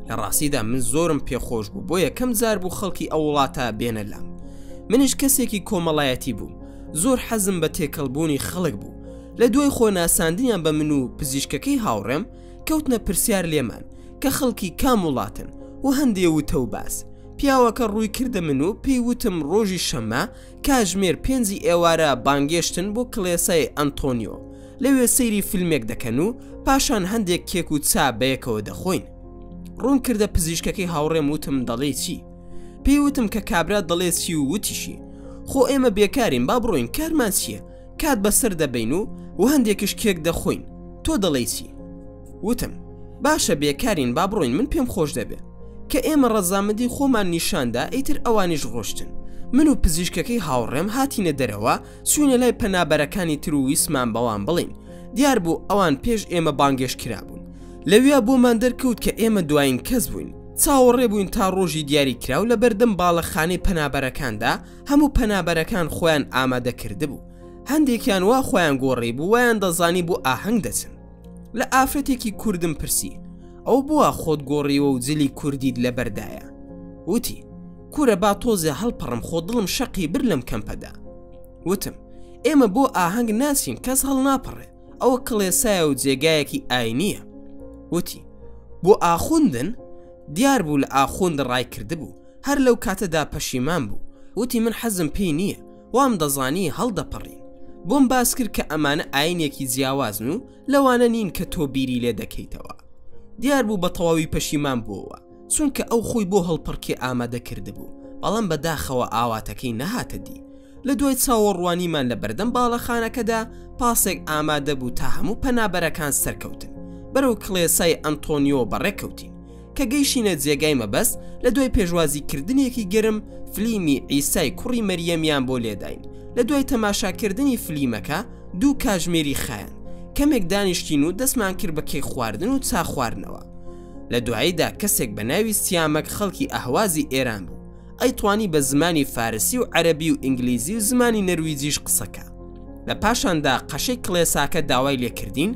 لە ڕاستیدا من زۆرم پێخۆش بوو بۆ یەکەم جار بوو خەڵکی ئەو وڵاتە بێنە لام. منیش کەسێکی کۆمەڵایەتی بووم، زۆر حەزم بە تێکەڵبوونی خەڵک بوو. لە دوای خۆ ناساندنیان بە من و پزیشکەکەی هاوڕێم، کەوتنە پرسیار لێمان کە خەڵکی کام وڵاتن و هەندێ وتە و باس. پیاوەکە ڕووی کردە من و پێی وتم ڕۆژی شەممە کاژمێر پێنجی ئێوارە بانگێشتن بۆ کڵێسای ئەنتۆنیۆ، لەوێ سەیری فیلمێک دەکەن و پاشان هەندێک کێک و چا بەیەکەوە دەخۆین. ڕووم کردە پزیشکەکەی هاوڕێم وتم دەڵێی چی؟ پێی وتم کە کابرا دەڵێ چی و وتیشی خۆ ئێمە بێکارین با بڕۆین کارمان چییە؟ کات بەسەر دەبەین و و هەندێکش کێک دەخۆین تۆ دەڵێی چی؟ وتم باشە بێکارین با بڕۆین من پێم خۆش دەبێ. کە ئێمە ڕەزامەندی خۆمان نیشاندا ئیتر ئەوانیش ڕۆشتن. من و پزیشکەکەی هاوڕێم هاتینە دەرەوە چوینە لای پەنابەرەکانی تر و ویستمان بەوان بڵێین. دیار بوو ئەوان پێش ئێمە بانگێشت کرابوون. لەویا بۆمان دەرکەوت کە ئێمە دوایین کەس بووین. چاوەڕێ بووین تا ڕۆژی دیاری کراو لە بەردەم باڵەخانەی پەنابەرەکاندا هەموو پەنابەرەکان خۆیان ئامادە کردبوو. هەندێکیان وا خۆیان گۆڕیبوو وایان دەزانی بۆ ئاهەنگ دەچن. لە ئافرەتێکی کوردم پرسی ئەو بووە خۆت گۆڕیوە و جلی کوردیت لەبەردایە؟ وتی کورە با تۆزێ هەڵپەڕم خۆ دڵم شەقی بر لەم کەمپەدا. وتم ئێمە بۆ ئاهەنگ ناچین کەس هەڵناپەڕێ ئەوە کڵێسایە و جێگایەکی ئاینییە. وتی بۆ ئاخوندن؟ دیار بوو لە ئاخوند ڕای کردبوو هەر لەو کاتەدا پەشیمان بوو وتی من حەزم پێی نییە وام دەزانی هەڵدەپەڕین. بۆم باس کرد کە ئەمانە ئاینێکی جیاوازن و لەوانە نین کە تۆ بیری لێ دەکەیتەوە. دیار بوو بە تەواوی پەشیمان بووەوە، چونکە ئەو خۆی بۆ هەڵپەڕکێ ئامادە کردبوو، بەڵام بە داخەوە ئاواتەکەی نەهاتە دی. لە دوای چاوەڕوانیمان لە بەردەم باڵەخانەکەدا پاسێک ئامادە بوو تا هەموو پەنابەرەکان سەرکەوتن. بەرەو کڵێسای ئەنتۆنیۆ بەڕێ کەوتین. کە گەیشینە جێگای مەبەست لە دوای پێشوازی کردنێکی گەرم فلیمی عیسای کوڕی مەریەمیان بۆ لێداین لە دوای تەماشاکردنی فلیمەکە دوو کاژمێری خایاند کەمێک دانیشتین و دەستمان کرد بە کێک خواردن و چا خواردنەوە لە دواییدا کەسێک بە ناوی سیامەک خەڵکی ئەهوازی ئێران بوو ئەیتوانی بە زمانی فارسی و عەرەبی و ئینگلیزی و زمانی نەرویجیش قسەکا لە پاشاندا قەشەی کڵێساکە داوای لێکردین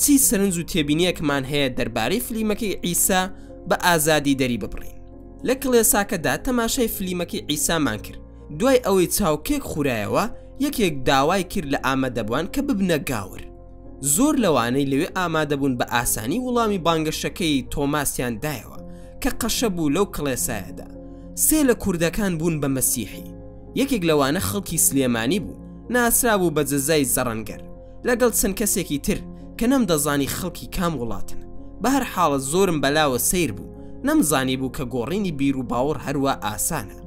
چی سەرنج و تێبینیەکمان هەیە دەربارەی فلیمەکەی عیسا بە ئازادی دەری ببڕین لە کڵێساکەدا تەماشای فلیمەکەی عیسامان کرد دوای ئەوەی چاوکێک خورایەوە یەکێک داوای کرد لە ئامادەبوان کە ببنە گاور زۆر لەوانەی لەوێ ئامادەبوون بە ئاسانی وڵامی بانگەشەکەی تۆماسیان دایەوە کە قەشە بوو لەو کڵێسایەدا سێ لە کوردەکان بوون بە مەسیحی یەکێک لەوانە خەڵکی سلێمانی بوو ناسرابوو بە جەزای زەڕەنگەر لەگەڵ چەند کەسێکی تر کە نەمدەزانی خەڵکی کام وڵاتن. بە هەر حاڵە زۆرم بەلاوە سەیر بوو، نەمزانیبوو کە گۆڕینی بیروباوەڕ هەروا ئاسانە.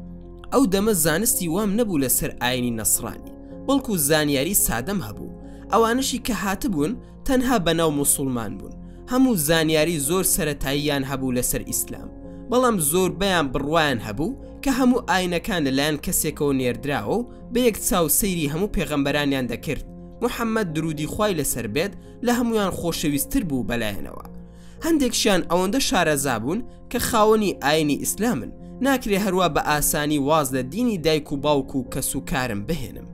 ئەو دەمە زانستی وام نەبوو لەسەر ئاینی نەسڕانی، بەڵکو زانیاری سادەم هەبوو. ئەوانەشی کە هاتبوون تەنها بەناو موسوڵمان بوون، هەموو زانیاری زۆر سەرەتاییان هەبوو لەسەر ئیسلام، بەڵام زۆربەیان بڕوایان هەبوو کە هەموو ئاینەکان لەلایەن کەسێکەوە نێردراوە و بە یەک چاو سەیری هەموو پێغەمبەرانیان دەکرد، محەممەد درودی خوای لەسەر بێت لە هەموویان خۆشەویستتر بوو بەلایەنەوە. هەندێکشیان ئەوەندە شارەزا بوون کە خاوەنی ئاینی ئیسلامن، ناکرێ هەروا بە ئاسانی واز لە دینی دایک و باوک و کەس و کارم بهێنم.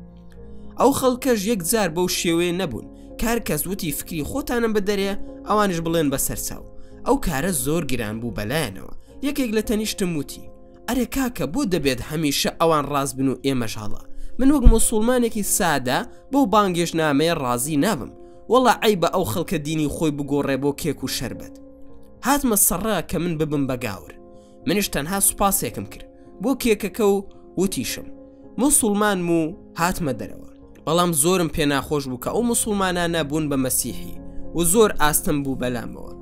ئەو خەڵکەش یەکجار بەو شێوەیە نەبوون کە هەر کەس وتی فکری خۆتانم بدەرێ ئەوانیش بڵێن بەسەرچاو. ئەو کارە زۆر گران بوو بەلایەنەوە. یەکێک لە تەنیشتم وتی. ئەرێ کاکە بۆ دەبێت هەمیشە ئەوان ڕاست بن و ئێمەش هەڵە؟ من وەک موسوڵمانێکی سادە بەو بانگێشتنامەیە ڕازی نابم. وەڵا عەیبە ئەو خەڵکە دینی خۆی بگۆڕێ بۆ کێک و شەربەت. هاتمە سەڕا کە من ببم بە گاور. منیش تەنها سوپاسێکم کرد بۆ کێکەکە و وتیشم موسوڵمانم و هاتمە دەرەوە. بەڵام زۆرم پێ ناخۆش بوو کە ئەو موسوڵمانانە بوون بە مەسیحی و زۆر ئاستەم بوو بەلامەوە.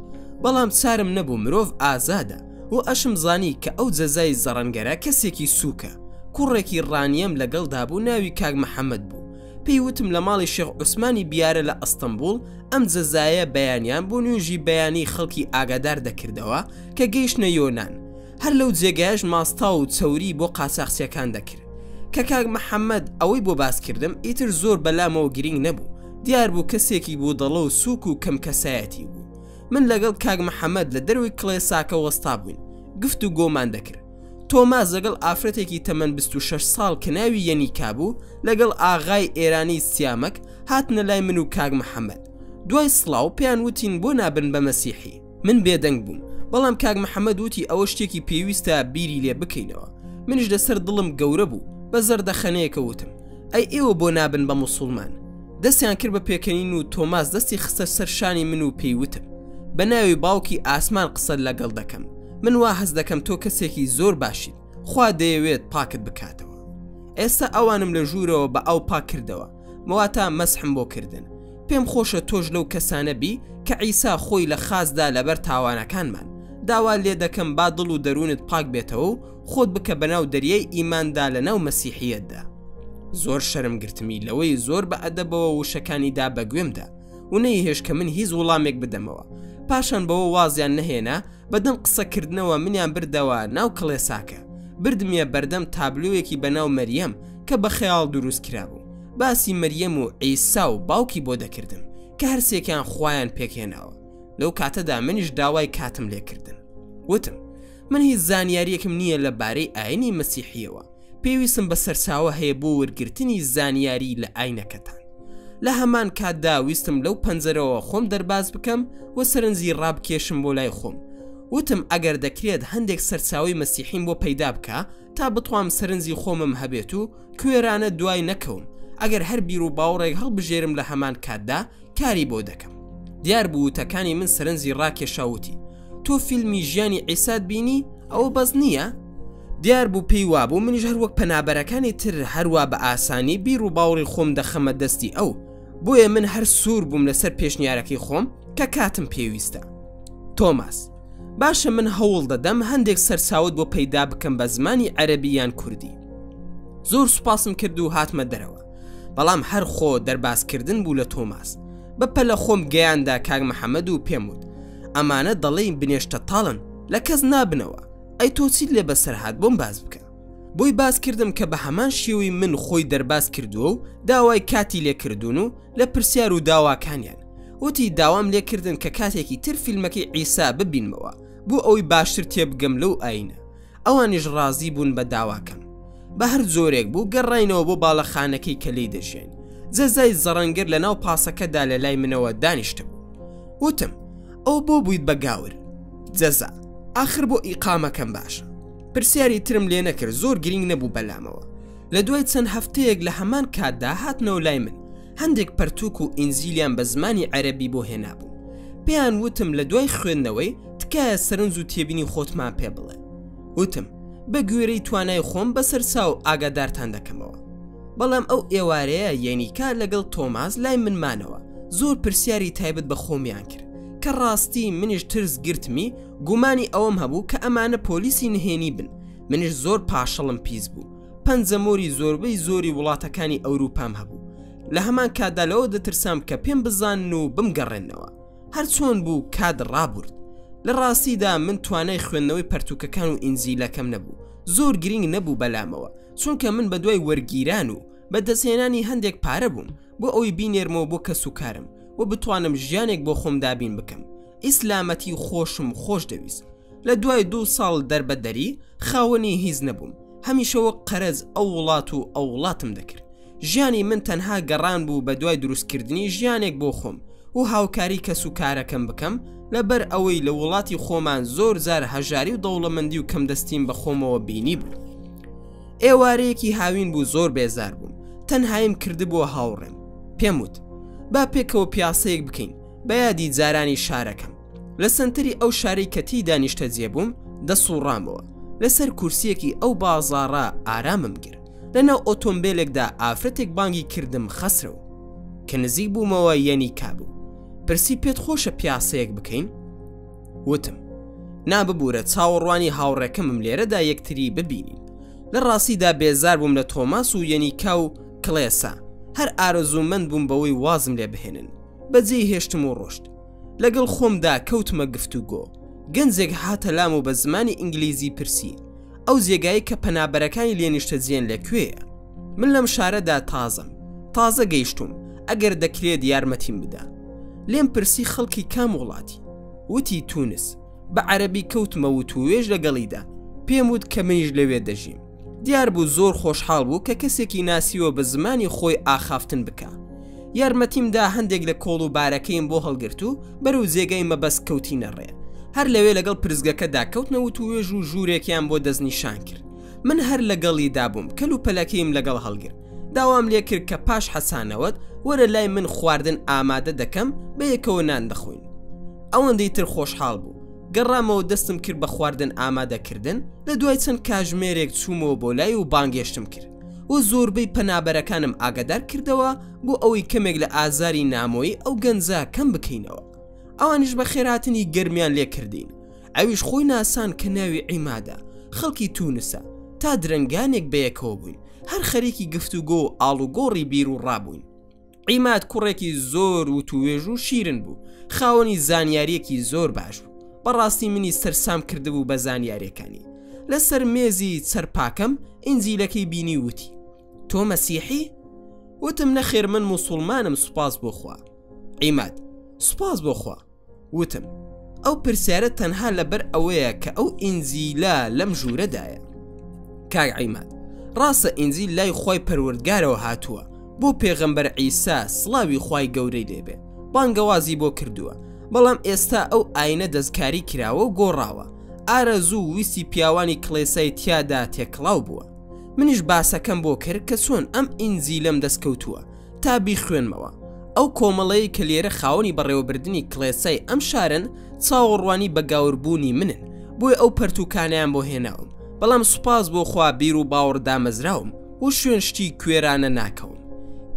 بەڵام چارم نەبوو مرۆڤ ئازادە. و ئەشم زانی کە ئەو جەزای زەڕەنگەرە کەسێکی سووکە. کوڕێکی ڕانیەم لەگەڵدا بوو ناوی کاک محەمەد بوو. پێی وتم لە ماڵی شێخ عوسمانی بیارە لە ئەستەنبوڵ ئەم جەزایە بەیانیان بۆ نوێژی بەیانی خەڵکی ئاگادار دەکردەوە کە گەیشتنە یۆنان. هەر لەو جێگایەش ماستاو و چەوری بۆ قاچاخچیەکان دەکرد. کە کاک محەمەد ئەوەی بۆ باس کردم ئیتر زۆر بەلامەوە گرینگ نەبوو. دیار بوو کەسێکی بودەڵە و سووک و کەم کەسایەتی بوو. من لەگەڵ کاک محەمەد لە دەرەوەی کڵێساکە وەستابووین گفت و گۆمان دەکرد. تۆماس لەگەڵ ئافرەتێکی تەمەن 26 ساڵ کە ناوی یەنیکا بوو لەگەڵ ئاغای ئێرانی سیامەک هاتنە لای من و کاک محەمەد. دوای سڵاو پێیان وتین بۆ نابن بە مەسیحی؟ من بێدەنگ بووم، بەڵام کاک محەمەد وتی ئەوە شتێکی پێویستە بیری لێ بکەینەوە. منیش لەسەر دڵم گەورە بوو، بە زەردەخەنەیەکە وتم، ئەی ئێوە بۆ نابن بە موسوڵمان؟ دەستیان کرد بە پێکەنین و تۆماس دەستی خستە سەر شانی من و پێی وتم، بە ناوی باوکی ئاسمان قسەت لەگەڵ دەکەم، من وا هەست دەکەم تۆ کەسێکی زۆر باشیت، خوا دەیەوێت پاکت بکاتەوە. ئێستا ئەوانم لە ژوورەوە بە ئاو پاک کردەوە، واتە مەسحم بۆ کردن. پێم خۆشە تۆش لەو کەسانە بی کە عیسا خۆی لە خاچ دا لەبەر تاوانەکانمان. داوات لێ دەکەم با دڵ و دەروونت پاک بێتەوە و خۆت بکە بەناو دەریای ئیماندا لەناو مەسیحیەتدا. زۆر شەرم گرتمی لەوەی زۆر بە ئەدەبەوە وشەکانی دا بە گوێمدا و نەیهێشت کە من هیچ وڵامێک بدەمەوە. پاشان بەوە وازیان نەهێنا بەدەم قسەکردنەوە منیان بردەوە ناو کڵێساکە. بردمیە بەردەم تابلۆیەکی بەناو مەریەم کە بە خەیاڵ دروست کرابوو. باسی مەریەم و عیسا و باوکی بۆ دەکردم کە هەرسێکیان خوایان پێکهێناوە. لەو کاتەدا منیش داوای کاتم لێکردن. وتم، من هیچ زانیاریەکم نییە لە بارەی ئاینی مەسیحیەوە، پێویستم بە سەرچاوە هەیە بۆ وەرگرتنی زانیاری لە ئاینەکەتان. لە هەمان کاتدا ویستم لەو پەنجەرەوە خۆم دەرباز بکەم و سەرنجی ڕابکێشم بۆ لای خۆم. وتم ئەگەر دەکرێت هەندێک سەرچاوەی مەسیحیم بۆ پەیدا بکە تا بتوام سەرنجی خۆمم هەبێت و کوێرانە دوای نەکەوم، ئەگەر هەر بیروباوەڕێک هەڵبژێرم لە هەمان کاتدا کاری بۆ دەکەم. دیار بوو وتەکانی من سەرنجی ڕاکێشا وتی، تۆ فیلمی ژیانی عیسات بینی؟ ئەوە بەس نییە؟ دیار بوو پێی وابوو منیش هەر وەک پەنابەرەکانی تر هەروا بە ئاسانی بیر و باوەڕی خۆم دەخەمە دەستی ئەو، بۆیە من هەر سوور بووم لەسەر پێشنیارەکەی خۆم کە کاتم پێویستە. تۆماس، باشە من هەوڵ دەدەم هەندێک سەرچاوەت بۆ پەیدا بکەم بە زمانی عەرەبی یان کوردی. زۆر سوپاسم کرد و هاتمە دەرەوە. بەڵام هەر خۆ دەربازکردن بوو لە تۆماس. بە پەلە خۆم گەیاندە کاک محەمەد و پێم وت، ئەمانە دەڵێی بنێشتە تاڵن، لە کەس نابنەوە، ئەی تۆ چیت لێ بەسەر هات بۆم باس بکە. بۆی باس کردم کە بە هەمان شێوەی من خۆی دەرباز کردووە و داوای کاتی لێ کردوون و لە پرسیار و داواکانیان. وتی داوام لێ کردن کە کاتێکی تر فیلمەکەی عیسا ببینمەوە بۆ ئەوەی باشتر تێبگەم لەو ئاینە. ئەوانیش ڕازی بوون بە داواکەم. بە هەر جۆرێک بوو گەڕاینەوە بۆ باڵەخانەکەی کە لێی دەژیاین. جەزای زەڕەنگر لە ناو پاسەکەدا لە لای منەوە دانیشتبوو. وتم، ئەوە بۆ بوویت بە گاور؟ جەزا، ئاخر بۆ ئیقامەکەم باشە. پرسیاری ترم لێ نەکرد زۆر گرینگ نەبوو بەلامەوە. لە دوای چەند هەفتەیەک لە هەمان کاتدا هاتنەوە لای من. هەندێک پەرتووک و ئینجیلیان بە زمانی عەرەبی بۆ هێنابوو. پێیان وتم لە دوای خوێندنەوەی، تکایە سەرنج و تێبینی خۆتمان پێ بڵێ. وتم، بە گوێرەی توانای خۆم بەسەر چاو ئاگادارتان دەکەمەوە. بەڵام ئەو ئێوارەیە یەنیکا لەگەڵ تۆماس لای من مانەوە، زۆر پرسیاری تایبەت بە خۆمیان کرد، کە ڕاستی منیش ترس گرتمی، گومانی ئەوەم هەبوو کە ئەمانە پۆلیسی نهێنی بن، منیش زۆر پاشەڵم پیس بوو، پەنجەمۆری زۆربەی زۆری وڵاتەکانی ئەوروپام هەبوو، لە هەمان کاتدا لەوە دەترسام کە پێم بزانن و بمگەڕێننەوە. هەرچۆن بوو کات ڕابورد. لە ڕاستیدا من توانای خوێندنەوەی پەرتوکەکان و ئینجیلەکەم نەبوو، زۆر گرینگ نەبوو بەلامەوە، چونکە من بەدوای وەرگیران و بەدەستهێنانی هەندێک پارە بووم بۆ ئەوەی بینێرمەوە بۆ کەسوکارم و بتوانم ژیانێک بۆ خۆم دابین بکەم. ئیسلامەتی خۆشم خۆش دەویست. لە دوای دوو ساڵ دەربەدەری خاوەنی هیچ نەبووم، هەمیشە وەک قەرەج ئەو وڵات و ئەو وڵاتم دەکرد. ژیانی من تەنها گەڕان بوو بە دوای دروستکردنی ژیانێک بۆ خۆم و هاوکاری کەس و کارەکەم بکەم، لەبەر ئەوەی لە وڵاتی خۆمان زۆر جار هەژاری و دەوڵەمەندی و کەمدەستیم بە خۆمەوە بینی بوو. ئێوارەیەکی هاوین بوو زۆر بێزار بووم، تەنهاییم کردبووە هاوڕێم، پێم وت، با پێکەوە پیاسەیەک بکەین بە یادی جارانی شارەکەم. لە سەنتەری ئەو شارەی کە تێیدا نیشتەجێ بووم دەسوڕامەوە، لەسەر کورسییەکی ئەو بازاڕە ئارامم گرت. لەناو ئۆتۆمبێلێکدا ئافرەتێک بانگی کردم خەسرەو. کە نزیک بوومەوە یەنیکا بوو. پرسی پێت خۆشە پیاسەیەک بکەین؟ وتم. نا ببورە چاوەڕوانی هاوڕێکەمم لێرەدا یەکتری ببینین. لە ڕاستیدا بێزار بووم لە تۆماس و یەنیکا و کڵێسا. هەر ئارەزوومەند بووم بەوەی وازم لێ بهێنن. بەجێی هێشتم و ڕۆشت. لەگەڵ خۆمدا کەوتمە گفتوگۆ. گەنجێک هاتە لام و بە زمانی ئینگلیزی پرسی، ئەو جێگایەی کە پەنابەرەکانی لێ نیشتەجێن لە کوێیە؟ من لەم شارەدا تازەم. تازە گەیشتووم. ئەگەر دەکرێت یارمەتیم بدە. لێم پرسی خەڵکی کام وڵاتی؟ وتی تونس. بە عەرەبی کەوتمە وتووێژ لەگەڵیدا. پێم وت کە منیش لەوێ دەژیم. دیار بوو زۆر خۆشحاڵ بوو کە کەسێکی ناسیوە بە زمانی خۆی ئاخافتن بکا. یارمەتیم دا هەندێک لە کۆڵ و بارەکەیم بۆ هەڵگرت و بەرەو جێگای مەبەست کەوتینە ڕێ. هەر لەوێ لەگەڵ پرسگەکەدا کەوتنە وتووێژ و ژوورێکیان بۆ دەستنیشان کرد. من هەر لەگەڵیدا بووم، کەلوپەلەکەیم لەگەڵ هەڵگرت. داوام لێ کرد کە پاش حەسانەوەت وەرە لای من خواردن ئامادە دەکەم بەیەکەوە نان دەخۆین. ئەوەندەی تر خۆشحاڵ بوو. گەڕامەوە دەستم کرد بە خواردن ئامادە کردن، لە دوای چەند کاژمێرێک چوومەوە بۆ لای و بانگێشتم کرد و زۆربەی پەنابەرەکانم ئاگادار کردەوە بۆ ئەوەی کەمێک لە ئازاری نامۆیی ئەو گەنجە کەم بکەینەوە. ئەوانیش بەخێرهاتنی گەرمیان لێ کردین. ئەویش خۆی ناسان کە ناوی عیمادە، خەڵکی تونسە. تا درەنگانێک بەیەکەوە بووین، هەر خەریکی گفتوگۆ و ئاڵوگۆڕی بیروڕا بووین. عیماد کوڕێکی زۆر وتووێژ و شیرن بوو، خاوەنی زانیارییەکی زۆر باش بوو، بەڕاستی منی سەرسام کردبوو بە زانیارییەکانی. لەسەر مێزی چەرپاکەم ئینجیلەکەی بینی و وتی، تۆ مەسیحی؟ وتم نەخێر من موسوڵمانم سوپاس بۆ خوا. عیماد، سوپاس بۆ خوا. وتم، ئەو پرسیارە تەنها لەبەر ئەوەیە کە ئەو ئینجیلە لەم ژوورەدایە. کاک عیماد، ڕاستە ئینجیل لای خوای پەروەردگارەوە هاتووە بۆ پێغەمبەر عیسا سڵاوی خوای گەورەی لێبێ بانگەوازی بۆ کردووە، بەڵام ئێستا ئەو ئاینە دەستکاری کراوە و گۆڕاوە، ئارەزوو و ویستی پیاوانی کڵێسای تیادا تێکەڵاو بووە. منیش باسەکەم بۆ کرد کە چۆن ئەم ئینجیلەم دەستکەوتووە، تا بیخوێنمەوە. ئەو کۆمەڵەی کە لێرە خاوەنی بەڕێوەبردنی کڵێسای ئەم شارەن چاوەڕوانی بە گاوربوونی منن، بۆیە ئەو پەرتووکانەیان بۆ هێناوم، بەڵام سوپاس بۆ خوا بیر و باوەڕ دامەزراوم و شوێن شتی کوێرانە ناکەوم.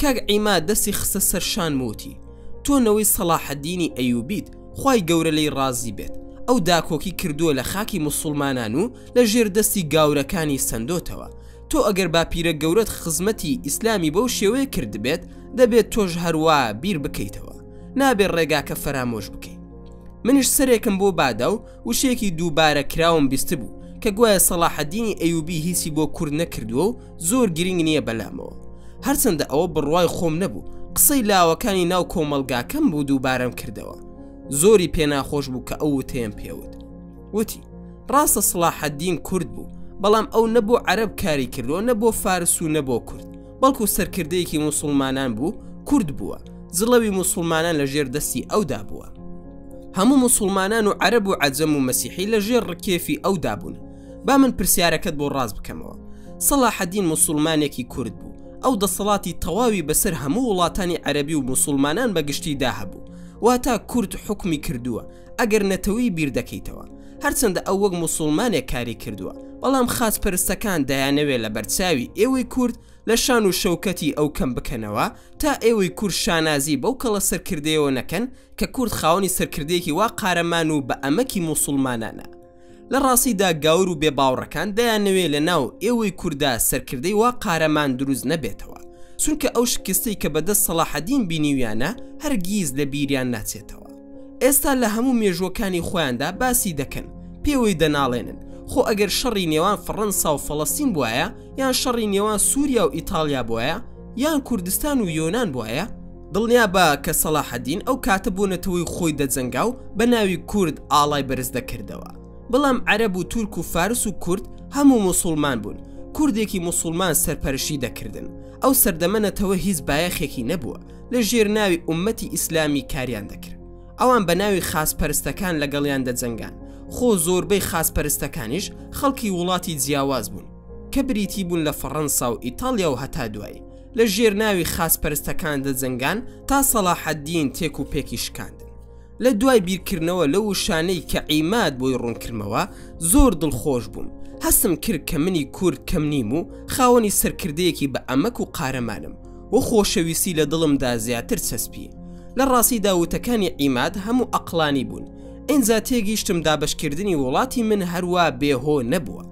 کاک عیماد دەستی خستە سەر شانم و وتی، تۆ نەوەی سەڵاحەدینی ئەیوبیت، خوای گەورە لێی ڕازی بێت، ئەو داکۆکی کردووە لە خاکی موسوڵمانان و لە ژێر دەستی گاورەکانی سەندۆتەوە، تۆ ئەگەر باپیرە گەورەت خزمەتی ئیسلامی بەو شێوەیە کردبێت دەبێت تۆش هەروا بیر بکەیتەوە نابێت ڕێگاکە فەرامۆش بکەی منیش سەرێکم بۆ بادا و وشەیەکی دووبارە کراوم بیستبوو کە گوایە سەڵاحەدینی ئەیوبی هیچی بۆ کورد نەکردووە و زۆر گرنگ نییە بەلامەوە هەرچەندە ئەوە بڕوای خۆم نەبوو قسەی لاوەکانی ناو کۆمەڵگاکەم بوو دووبارەم کردەوە زۆری پێناخۆش بوو کە ئەو وتەیەم پێوت وتی ڕاستە سڵاحەدین کورد بوو، بەڵام ئەو نە بۆ عەرەب کاری کردووە نە بۆ فارس و نە بۆ کورد، بەڵکو سەرکردەیەکی موسوڵمانان بوو کورد بووە، جڵەوی موسوڵمانان لە ژێر دەستی ئەودا بووە. هەموو موسوڵمانان و عەرەب و عەجەم و مەسیحی لە ژێر ڕکێفی ئەودا بوون. با من پرسیارەکەت بۆ ڕاست بکەمەوە. سەڵاحەدین موسوڵمانێکی کورد بوو. ئەو دەسەڵاتی تەواوی بەسەر هەموو وڵاتانی عەرەبی و موسوڵمانان بە گشتیدا هەبوو. واتە کورد حوکمی کردووە. ئەگەر نەتەوەی بیر دەکەیتەوە. هەرچەندە ئەو وەک موسوڵمانێک کاری کردووە، بەڵام خاچ پەرستەکان دەیانەوێ لە بەرچاوی ئێوەی کورد لە شان و شەوکەتی ئەو کەم بکەنەوە تا ئێوەی کورد شانازی بەو کەڵە سەرکردەیەوە نەکەن کە کورد خاوەنی سەرکردەیەکی وا قارەمان و بە ئەمەکی موسوڵمانانە. لە ڕاستیدا گاور و بێ باوڕەکان دەیانەوێ لە ناو ئێوەی کوردا سەرکردەی وا قارەمان دروست نەبێتەوە چونکە ئەو شکستەی کە بە دەست سەڵاحەدین بینیویانە هەرگیز لە بیریان ناچێتەوە. ئێستا لە هەموو مێژووەکانی خۆیاندا باسی دەکەن، پێوەی دەناڵێنن، خۆ ئەگەر شەڕی نێوان فەڕەنسا و فەڵەستین بوایە، یان شەڕی نێوان سووریا و ئیتاڵیا بوایە، یان کوردستان و یۆنان بوایە، دڵنیابە کە سەڵاحەدین ئەو کاتە بۆ نەتەوەی خۆی دەجەنگا و بە ناوی کورد ئاڵای بەرز دەکردەوە. بەڵام عەرەب و تورک و فارس و کورد هەموو موسوڵمان بوون، کوردێکی موسوڵمان سەرپەرشی دەکردن. ئەو سەردەمە نەتەوە هیچ بایەخێکی نەبووە. لە ژێر ناوی ئوممەتی ئیسلامی کاریان دەکرد. ئەوان بە ناوی خاچپەرستەکان لەگەڵیان دەجەنگان، خۆ زۆربەی خاچپەرستەکانیش خەڵکی وڵاتی جیاواز بوون، کە بریتی بوون لە فەڕەنسا و ئیتاڵیا و هەتا دوایی، لە ژێر ناوی خاچپەرستەکان دەجەنگان تا سەڵاحەدین تێک و پێکی شکاندن. لە دوای بیرکردنەوە لەو وشانەی کە عیماد بۆی ڕوونکردمەوە زۆر دڵخۆش بووم، هەستم کرد کە منی کورد کەم نیم و خاوەنی سەرکردەیەکی بە ئەمەک و قارەمانم و خۆشەویستی لە دڵمدا زیاتر چەسپی. لە ڕاستیدا وتەکانی عیماد هەموو ئەقڵانی بوون. ئینجا تێگیشتم دابەشکردنی وڵاتی من هەروا بێ هۆ نەبووە.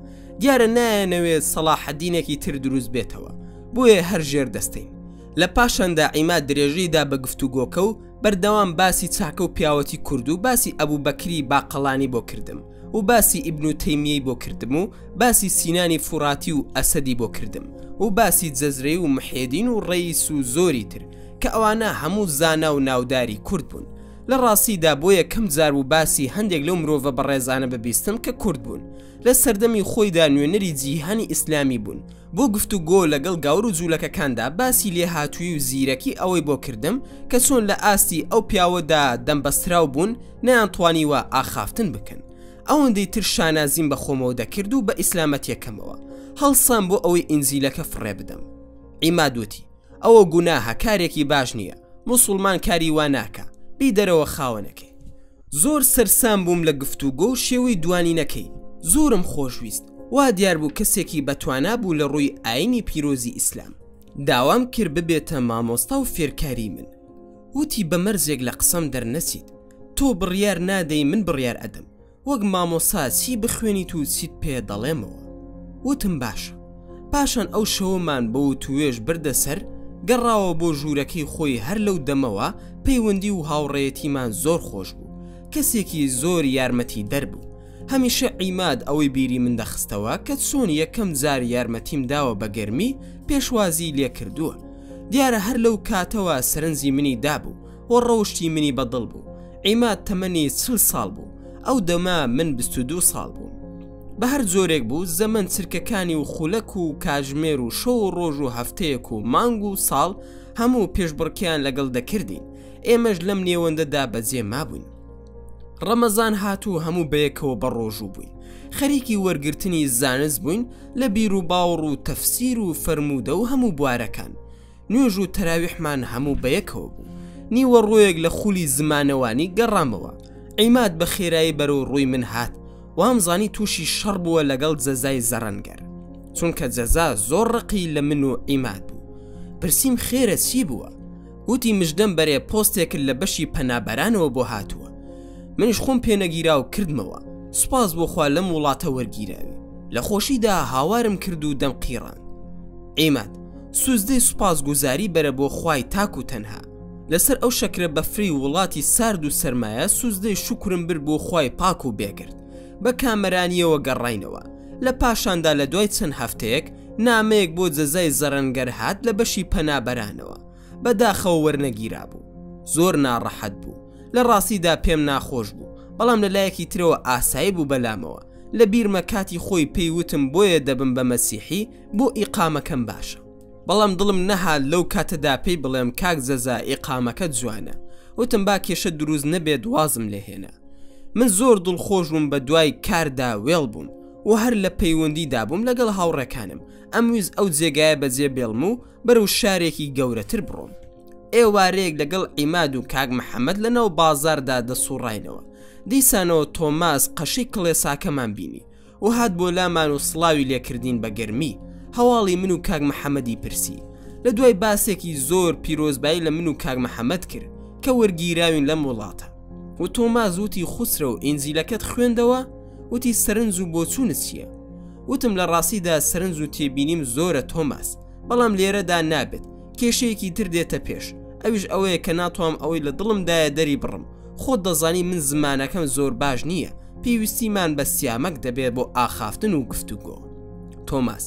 دیارە نایانەوێت سەڵاحەدینێکی تر دروست بێتەوە، بۆیە هەر ژێر دەستەین. لە پاشاندا عیماد درێژەی دا بە گفتوگۆکە و بەردەوام باسی چاکە و پیاوەتی کورد و باسی ئەبوبەکری باقەڵانی بۆ کردم و باسی ئیبن تەیمیەی بۆ کردم و باسی سینانی فوڕاتی و ئەسەدی بۆ کردم و باسی جەزرەی و محێدین و ڕەیس و زۆری تر کە ئەوانە هەموو زانا و ناوداری کورد بوون. لە ڕاستیدا بۆ یەکەم جار بوو باسی هەندێک لەو مرۆڤە بەڕێزانە ببیستم کە کورد بوون لە سەردەمی خۆیدا نوێنەری جیهانی ئیسلامی بوون بۆ گفتوگۆ لەگەڵ گاور و جوولەکەکاندا باسی لێهاتوویی و زیرەکی ئەوەی بۆ کردم کە چۆن لە ئاستی ئەو پیاوەدا دەمبەستراو بوون نەیانتوانیوە ئاخافتن بکەن ئەوەندەی تر شانازیم بە خۆمەوە دەکرد و بە ئیسلامەتیەکەمەوە هەڵسام بۆ ئەوەی ئینجیلەکە فڕێ بدەم عیماد وتی ئەوە گوناهە کارێکی باش نییە موسوڵمان کاری وا ناکا بیدەرەوە خاوەنەکەی. زۆر سەرسام بووم لە گفتوگۆ و شێوەی دوانینەکەی، زۆرم خۆشویست، وا دیار بوو کەسێکی بەتوانا بوو لە ڕووی ئاینی پیرۆزی ئیسلام. داوام کرد ببێتە مامۆستا و فێرکاری من. وتی بە مەرجێک لە قسەم دەرنەچیت، تۆ بڕیار نادەی من بڕیار ئەدەم، وەک مامۆستا چی بخوێنیت و چیت پێ دەڵێمەوە وتم باشە پاشان ئەو شەوەمان بە وتوێژ بردە سەر گەڕاوە بۆ ژوورەکەی خۆی هەر لەو دەمەوە پەیوەندی و هاوڕێیەتیمان زۆر خۆش بوو کەسێکی زۆر یارمەتی دەربوو هەمیشە عیماد ئەوەی بیری من دەخستەوە کە چۆن یەکەم جار یارمەتیم داوە بە گەرمی پێشوازی لێکردووە دیارە هەر لەو کاتەوە سەرنجی منی دابوو و ڕەوشتی منی بەدڵ بوو عیماد تەمەنی چل ساڵ بوو ئەو دەمە من 22 ساڵ بووم بە هەر جۆرێک بوو زەمەن چرکەکانی و خولەک و کاژمێر و شەو و ڕۆژ و هەفتەیەک و مانگ و ساڵ هەموو پێشبڕکیان لەگەڵ دەکردین ئێمەش لەم نێوەندەدا بەجێ مابووین ڕەمەزان هات و هەموو بەیەکەوە بە ڕۆژوو بووین خەریکی وەرگرتنی زانست بووین لە بیر و باوەڕ و تەفسیر و فەرموودە و هەموو بوارەکان نوێژ و تەراویحمان هەموو بەیەکەوە بوو. نیوەڕۆیەک لە خولی زمانەوانی گەڕامەوە. عیماد بە خێرایی بەرەو ڕووی من هات. وامزانی تووشی شەڕ بووە لەگەڵ جەزای زەڕەنگەر. چونکە جەزا زۆر ڕقی لە من و عیماد بوو. پرسیم خێرە چی بووە؟ وتی مژدەم بەرێ پۆستێکت لە بەشی پەنابەرانەوە بۆ هاتووە. منیش خۆم پێنەگیرا و کردمەوە. سوپاس بۆ خوا لەم وڵاتە وەرگیراوی. لە خۆشیدا هاوارم کرد و دەمقیڕاند. عیماد، سوجدەی سوپاسگوزاری بەرە بۆ خوای تاک و تەنها. لەسەر ئەو شەکرە بەفرەی وڵاتی سارد و سەرمایە سوجدەی شوکرم برد بۆ خوای پاک و بێگەرد. بە کامەرانییەوە گەڕاینەوە. لە پاشاندا لە دوای چەند هەفتەیەک نامەیەک بۆ جەزای زەڕەنگەر هات لە بەشی پەنابەرانەوە. بە داخەوە وەرنەگیرابوو. زۆر ناڕەحەت بوو. لە ڕاستیدا پێم ناخۆش بوو. بەڵام لە لایەکی ترەوە ئاسایی بوو بەلامەوە. لە بیرمە کاتی خۆی پێی وتم بۆیە دەبم بە مەسیحی، بۆ ئیقامەکەم باشە بەڵام دڵم نەهات لەو کاتەدا پێی بڵێم کاک جەزا ئیقامەکەت جوانە وتم با کێشە دروست نەبێت وازم لێهێنا من زۆر دڵخۆش بووم بە دوای کاردا وێڵ بووم و هەر لە پەیوەندیدا بووم لەگەڵ هاوڕێکانم ئەمویست ئەو جێگایە بەجێ بێڵم و بەرەو شارێکی گەورەتر بڕۆم ئێوارەیەک لەگەڵ عیماد و کاک محەممەد لەناو بازاردا دەسوڕاینەوە دیسانەوە تۆماس قەشەی کڵێساکەمان بینی و هات بۆ لامان و سڵاوی لێکردین بە گەرمی هەواڵی من و کاک محەمەدی پرسی لە دوای باسێکی زۆر پیرۆزبایی لە من و کاک محەمەد کرد کە وەرگیراوین لەم وڵاتە و تۆماز وتی خوسرە و ئینجیلەکەت خوێندەوە وتی سەرنج و بۆچوونت چییە وتم لە ڕاستیدا سەرنج و تێبینیم زۆرە تۆماس بەڵام لێرەدا نابێت کێشەیەکی تر دێتە پێش ئەویش ئەوەیە کە ناتوام ئەوەی لە دڵمدایە دەری بڕم خۆت دەزانی من زمانەکەم زۆر باش نییە پێویستیمان بە سیامەک دەبێت بۆ ئاخافتن و گفتوگۆ. تۆماس،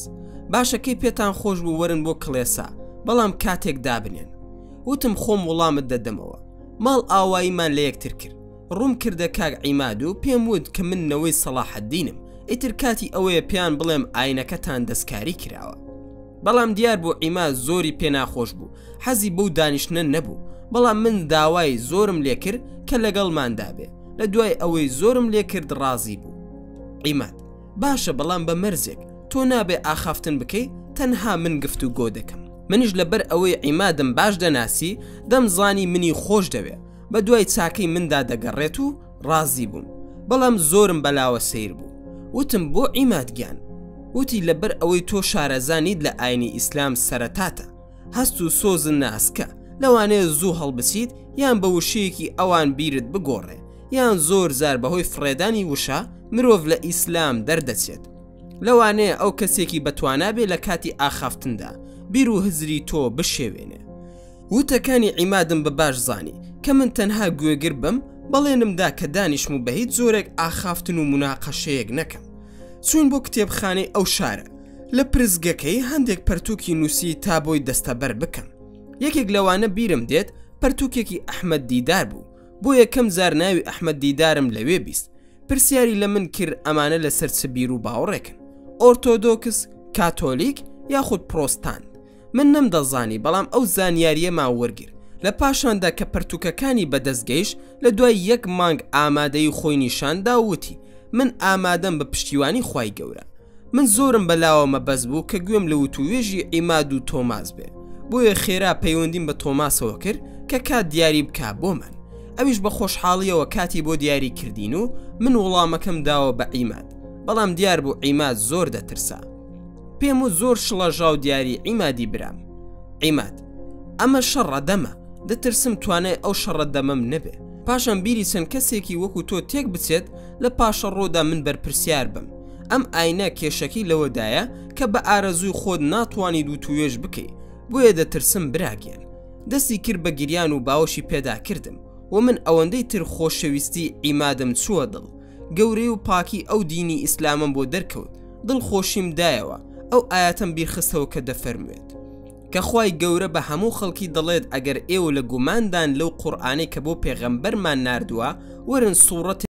باشە کەی پێتان خۆش بوو وەرن بۆ کڵێسا، بەڵام کاتێک دابنێن. وتم خۆم وڵامت دەدەمەوە. ماڵ ئاواییمان لە یەکتر کرد. ڕووم کردە کاک عیماد و پێم وت کە من نەوەی سەڵاحەدینم، ئیتر کاتی ئەوەیە پێیان بڵێم ئاینەکەتان دەستکاری کراوە. بەڵام دیار بوو عیماد زۆری پێ ناخۆش بوو، حەزی بەو دانیشتنە نەبوو، بەڵام من داوای زۆرم لێکرد کە لەگەڵماندا بێ. لە دوای ئەوەی زۆرم لێکرد ڕازی بوو. عیماد، باشە بەڵام بە مەرجێک، تۆ نابێ ئاخافتن بکەی تەنها من گفت و گۆ دەکەم. منیش لەبەر ئەوەی عیمادم باش دەناسی دەمزانی منی خۆش دەوێ بە دوای چاکەی مندا دەگەڕێت و ڕازی بووم. بەڵام زۆرم بەلاوە سەیر بوو. وتم بۆ عیماد گیان؟ وتی لەبەر ئەوەی تۆ شارەزا نیت لە ئاینی ئیسلام سەرەتاتە. هەست و سۆزت ناسکە، لەوانەیە زوو هەڵبچیت یان بە وشەیەکی ئەوان بیرت بگۆڕێ. یان زۆر جار بەهۆی فڕێدانی وشە مرۆڤ لە ئیسلام دەردەچێت. لەوانەیە ئەو کەسێکی بەتوانا بێ لە کاتی ئاخافتندا بیر و هزری تۆ بشێوێنێ. وتەکانی عیمادم بە باش زانی کە من تەنها گوێگر بم، بەڵێنم دا کە دانیشم و بە هیچ جۆرێک ئاخافتن و موناقەشەیەک نەکەم. چووین بۆ کتێبخانەی ئەو شارە. لە پرسگەکەی هەندێک پەرتووکی نووسی تا بۆی دەستەبەر بکەم. یەکێک لەوانە بیرم دێت پەرتووکێکی ئەحمەد دیدار بوو. بۆ یەکەم جار ناوی ئەحمەد دیدارم لەوێ بیست. پرسیاری لە من کرد ئەمانە لەسەر چ بیر و باوەڕێکن؟ ئۆرتۆدۆکس، کاتۆلیک یاخود پرۆستانت؟ من نەمدەزانی بەڵام ئەو زانیارییەمان وەرگرت لە پاشاندا کە پەرتوکەکانی بەدەست گەیشت لە دوای یەک مانگ ئامادەیی خۆی نیشان دا و وتی من ئامادەم بە پشتیوانی خوای گەورە من زۆرم بەلاوە مەبەست بوو کە گوێم لە وتووێژی عیماد و تۆماس بێ بۆیە خێرا پەیوەندیم بە تۆماسەوە کرد کە کات دیاری بکا بۆمان ئەویش بە خۆشحاڵیەوە کاتی بۆ دیاری کردین و من وڵامەکەم داوە بە عیماد بەڵام دیار بوو عیماد زۆر دەترسا پێم و زۆر شڵەژاو دیاری عیمادی برام عیماد ئەمە شەڕە دەمە دەترسم توانای ئەو شەڕە دەمەم نەبێ پاشان بیری چەند کەسێکی وەکو تۆ تێک بچێت لە پاشەڕۆدا من بەرپرسیار بم ئەم ئاینە کێشەکەی لەوەدایە کە بە ئارەزووی خۆت ناتوانیت وتوێژ بکەی بۆیە دەترسم براگیان دەستی کرد بە گریان و باوەشی پێدا کردم و من ئەوەندەی تر خۆشەویستی عیمادم چووە دڵ گەورەی و پاکی ئەو دینی ئیسلامەم بۆ دەرکەوت دڵ خۆشیم دایەوە ئەو ئایەتەم بیرخستەوە کە دەفەرموێت کە خوای گەورە بە هەموو خەڵکی دەڵێت ئەگەر ئێوە لە گوماندان لەو قورئانەی کە بۆ پێغەمبەرمان ناردووە وەرن سوڕەتێک.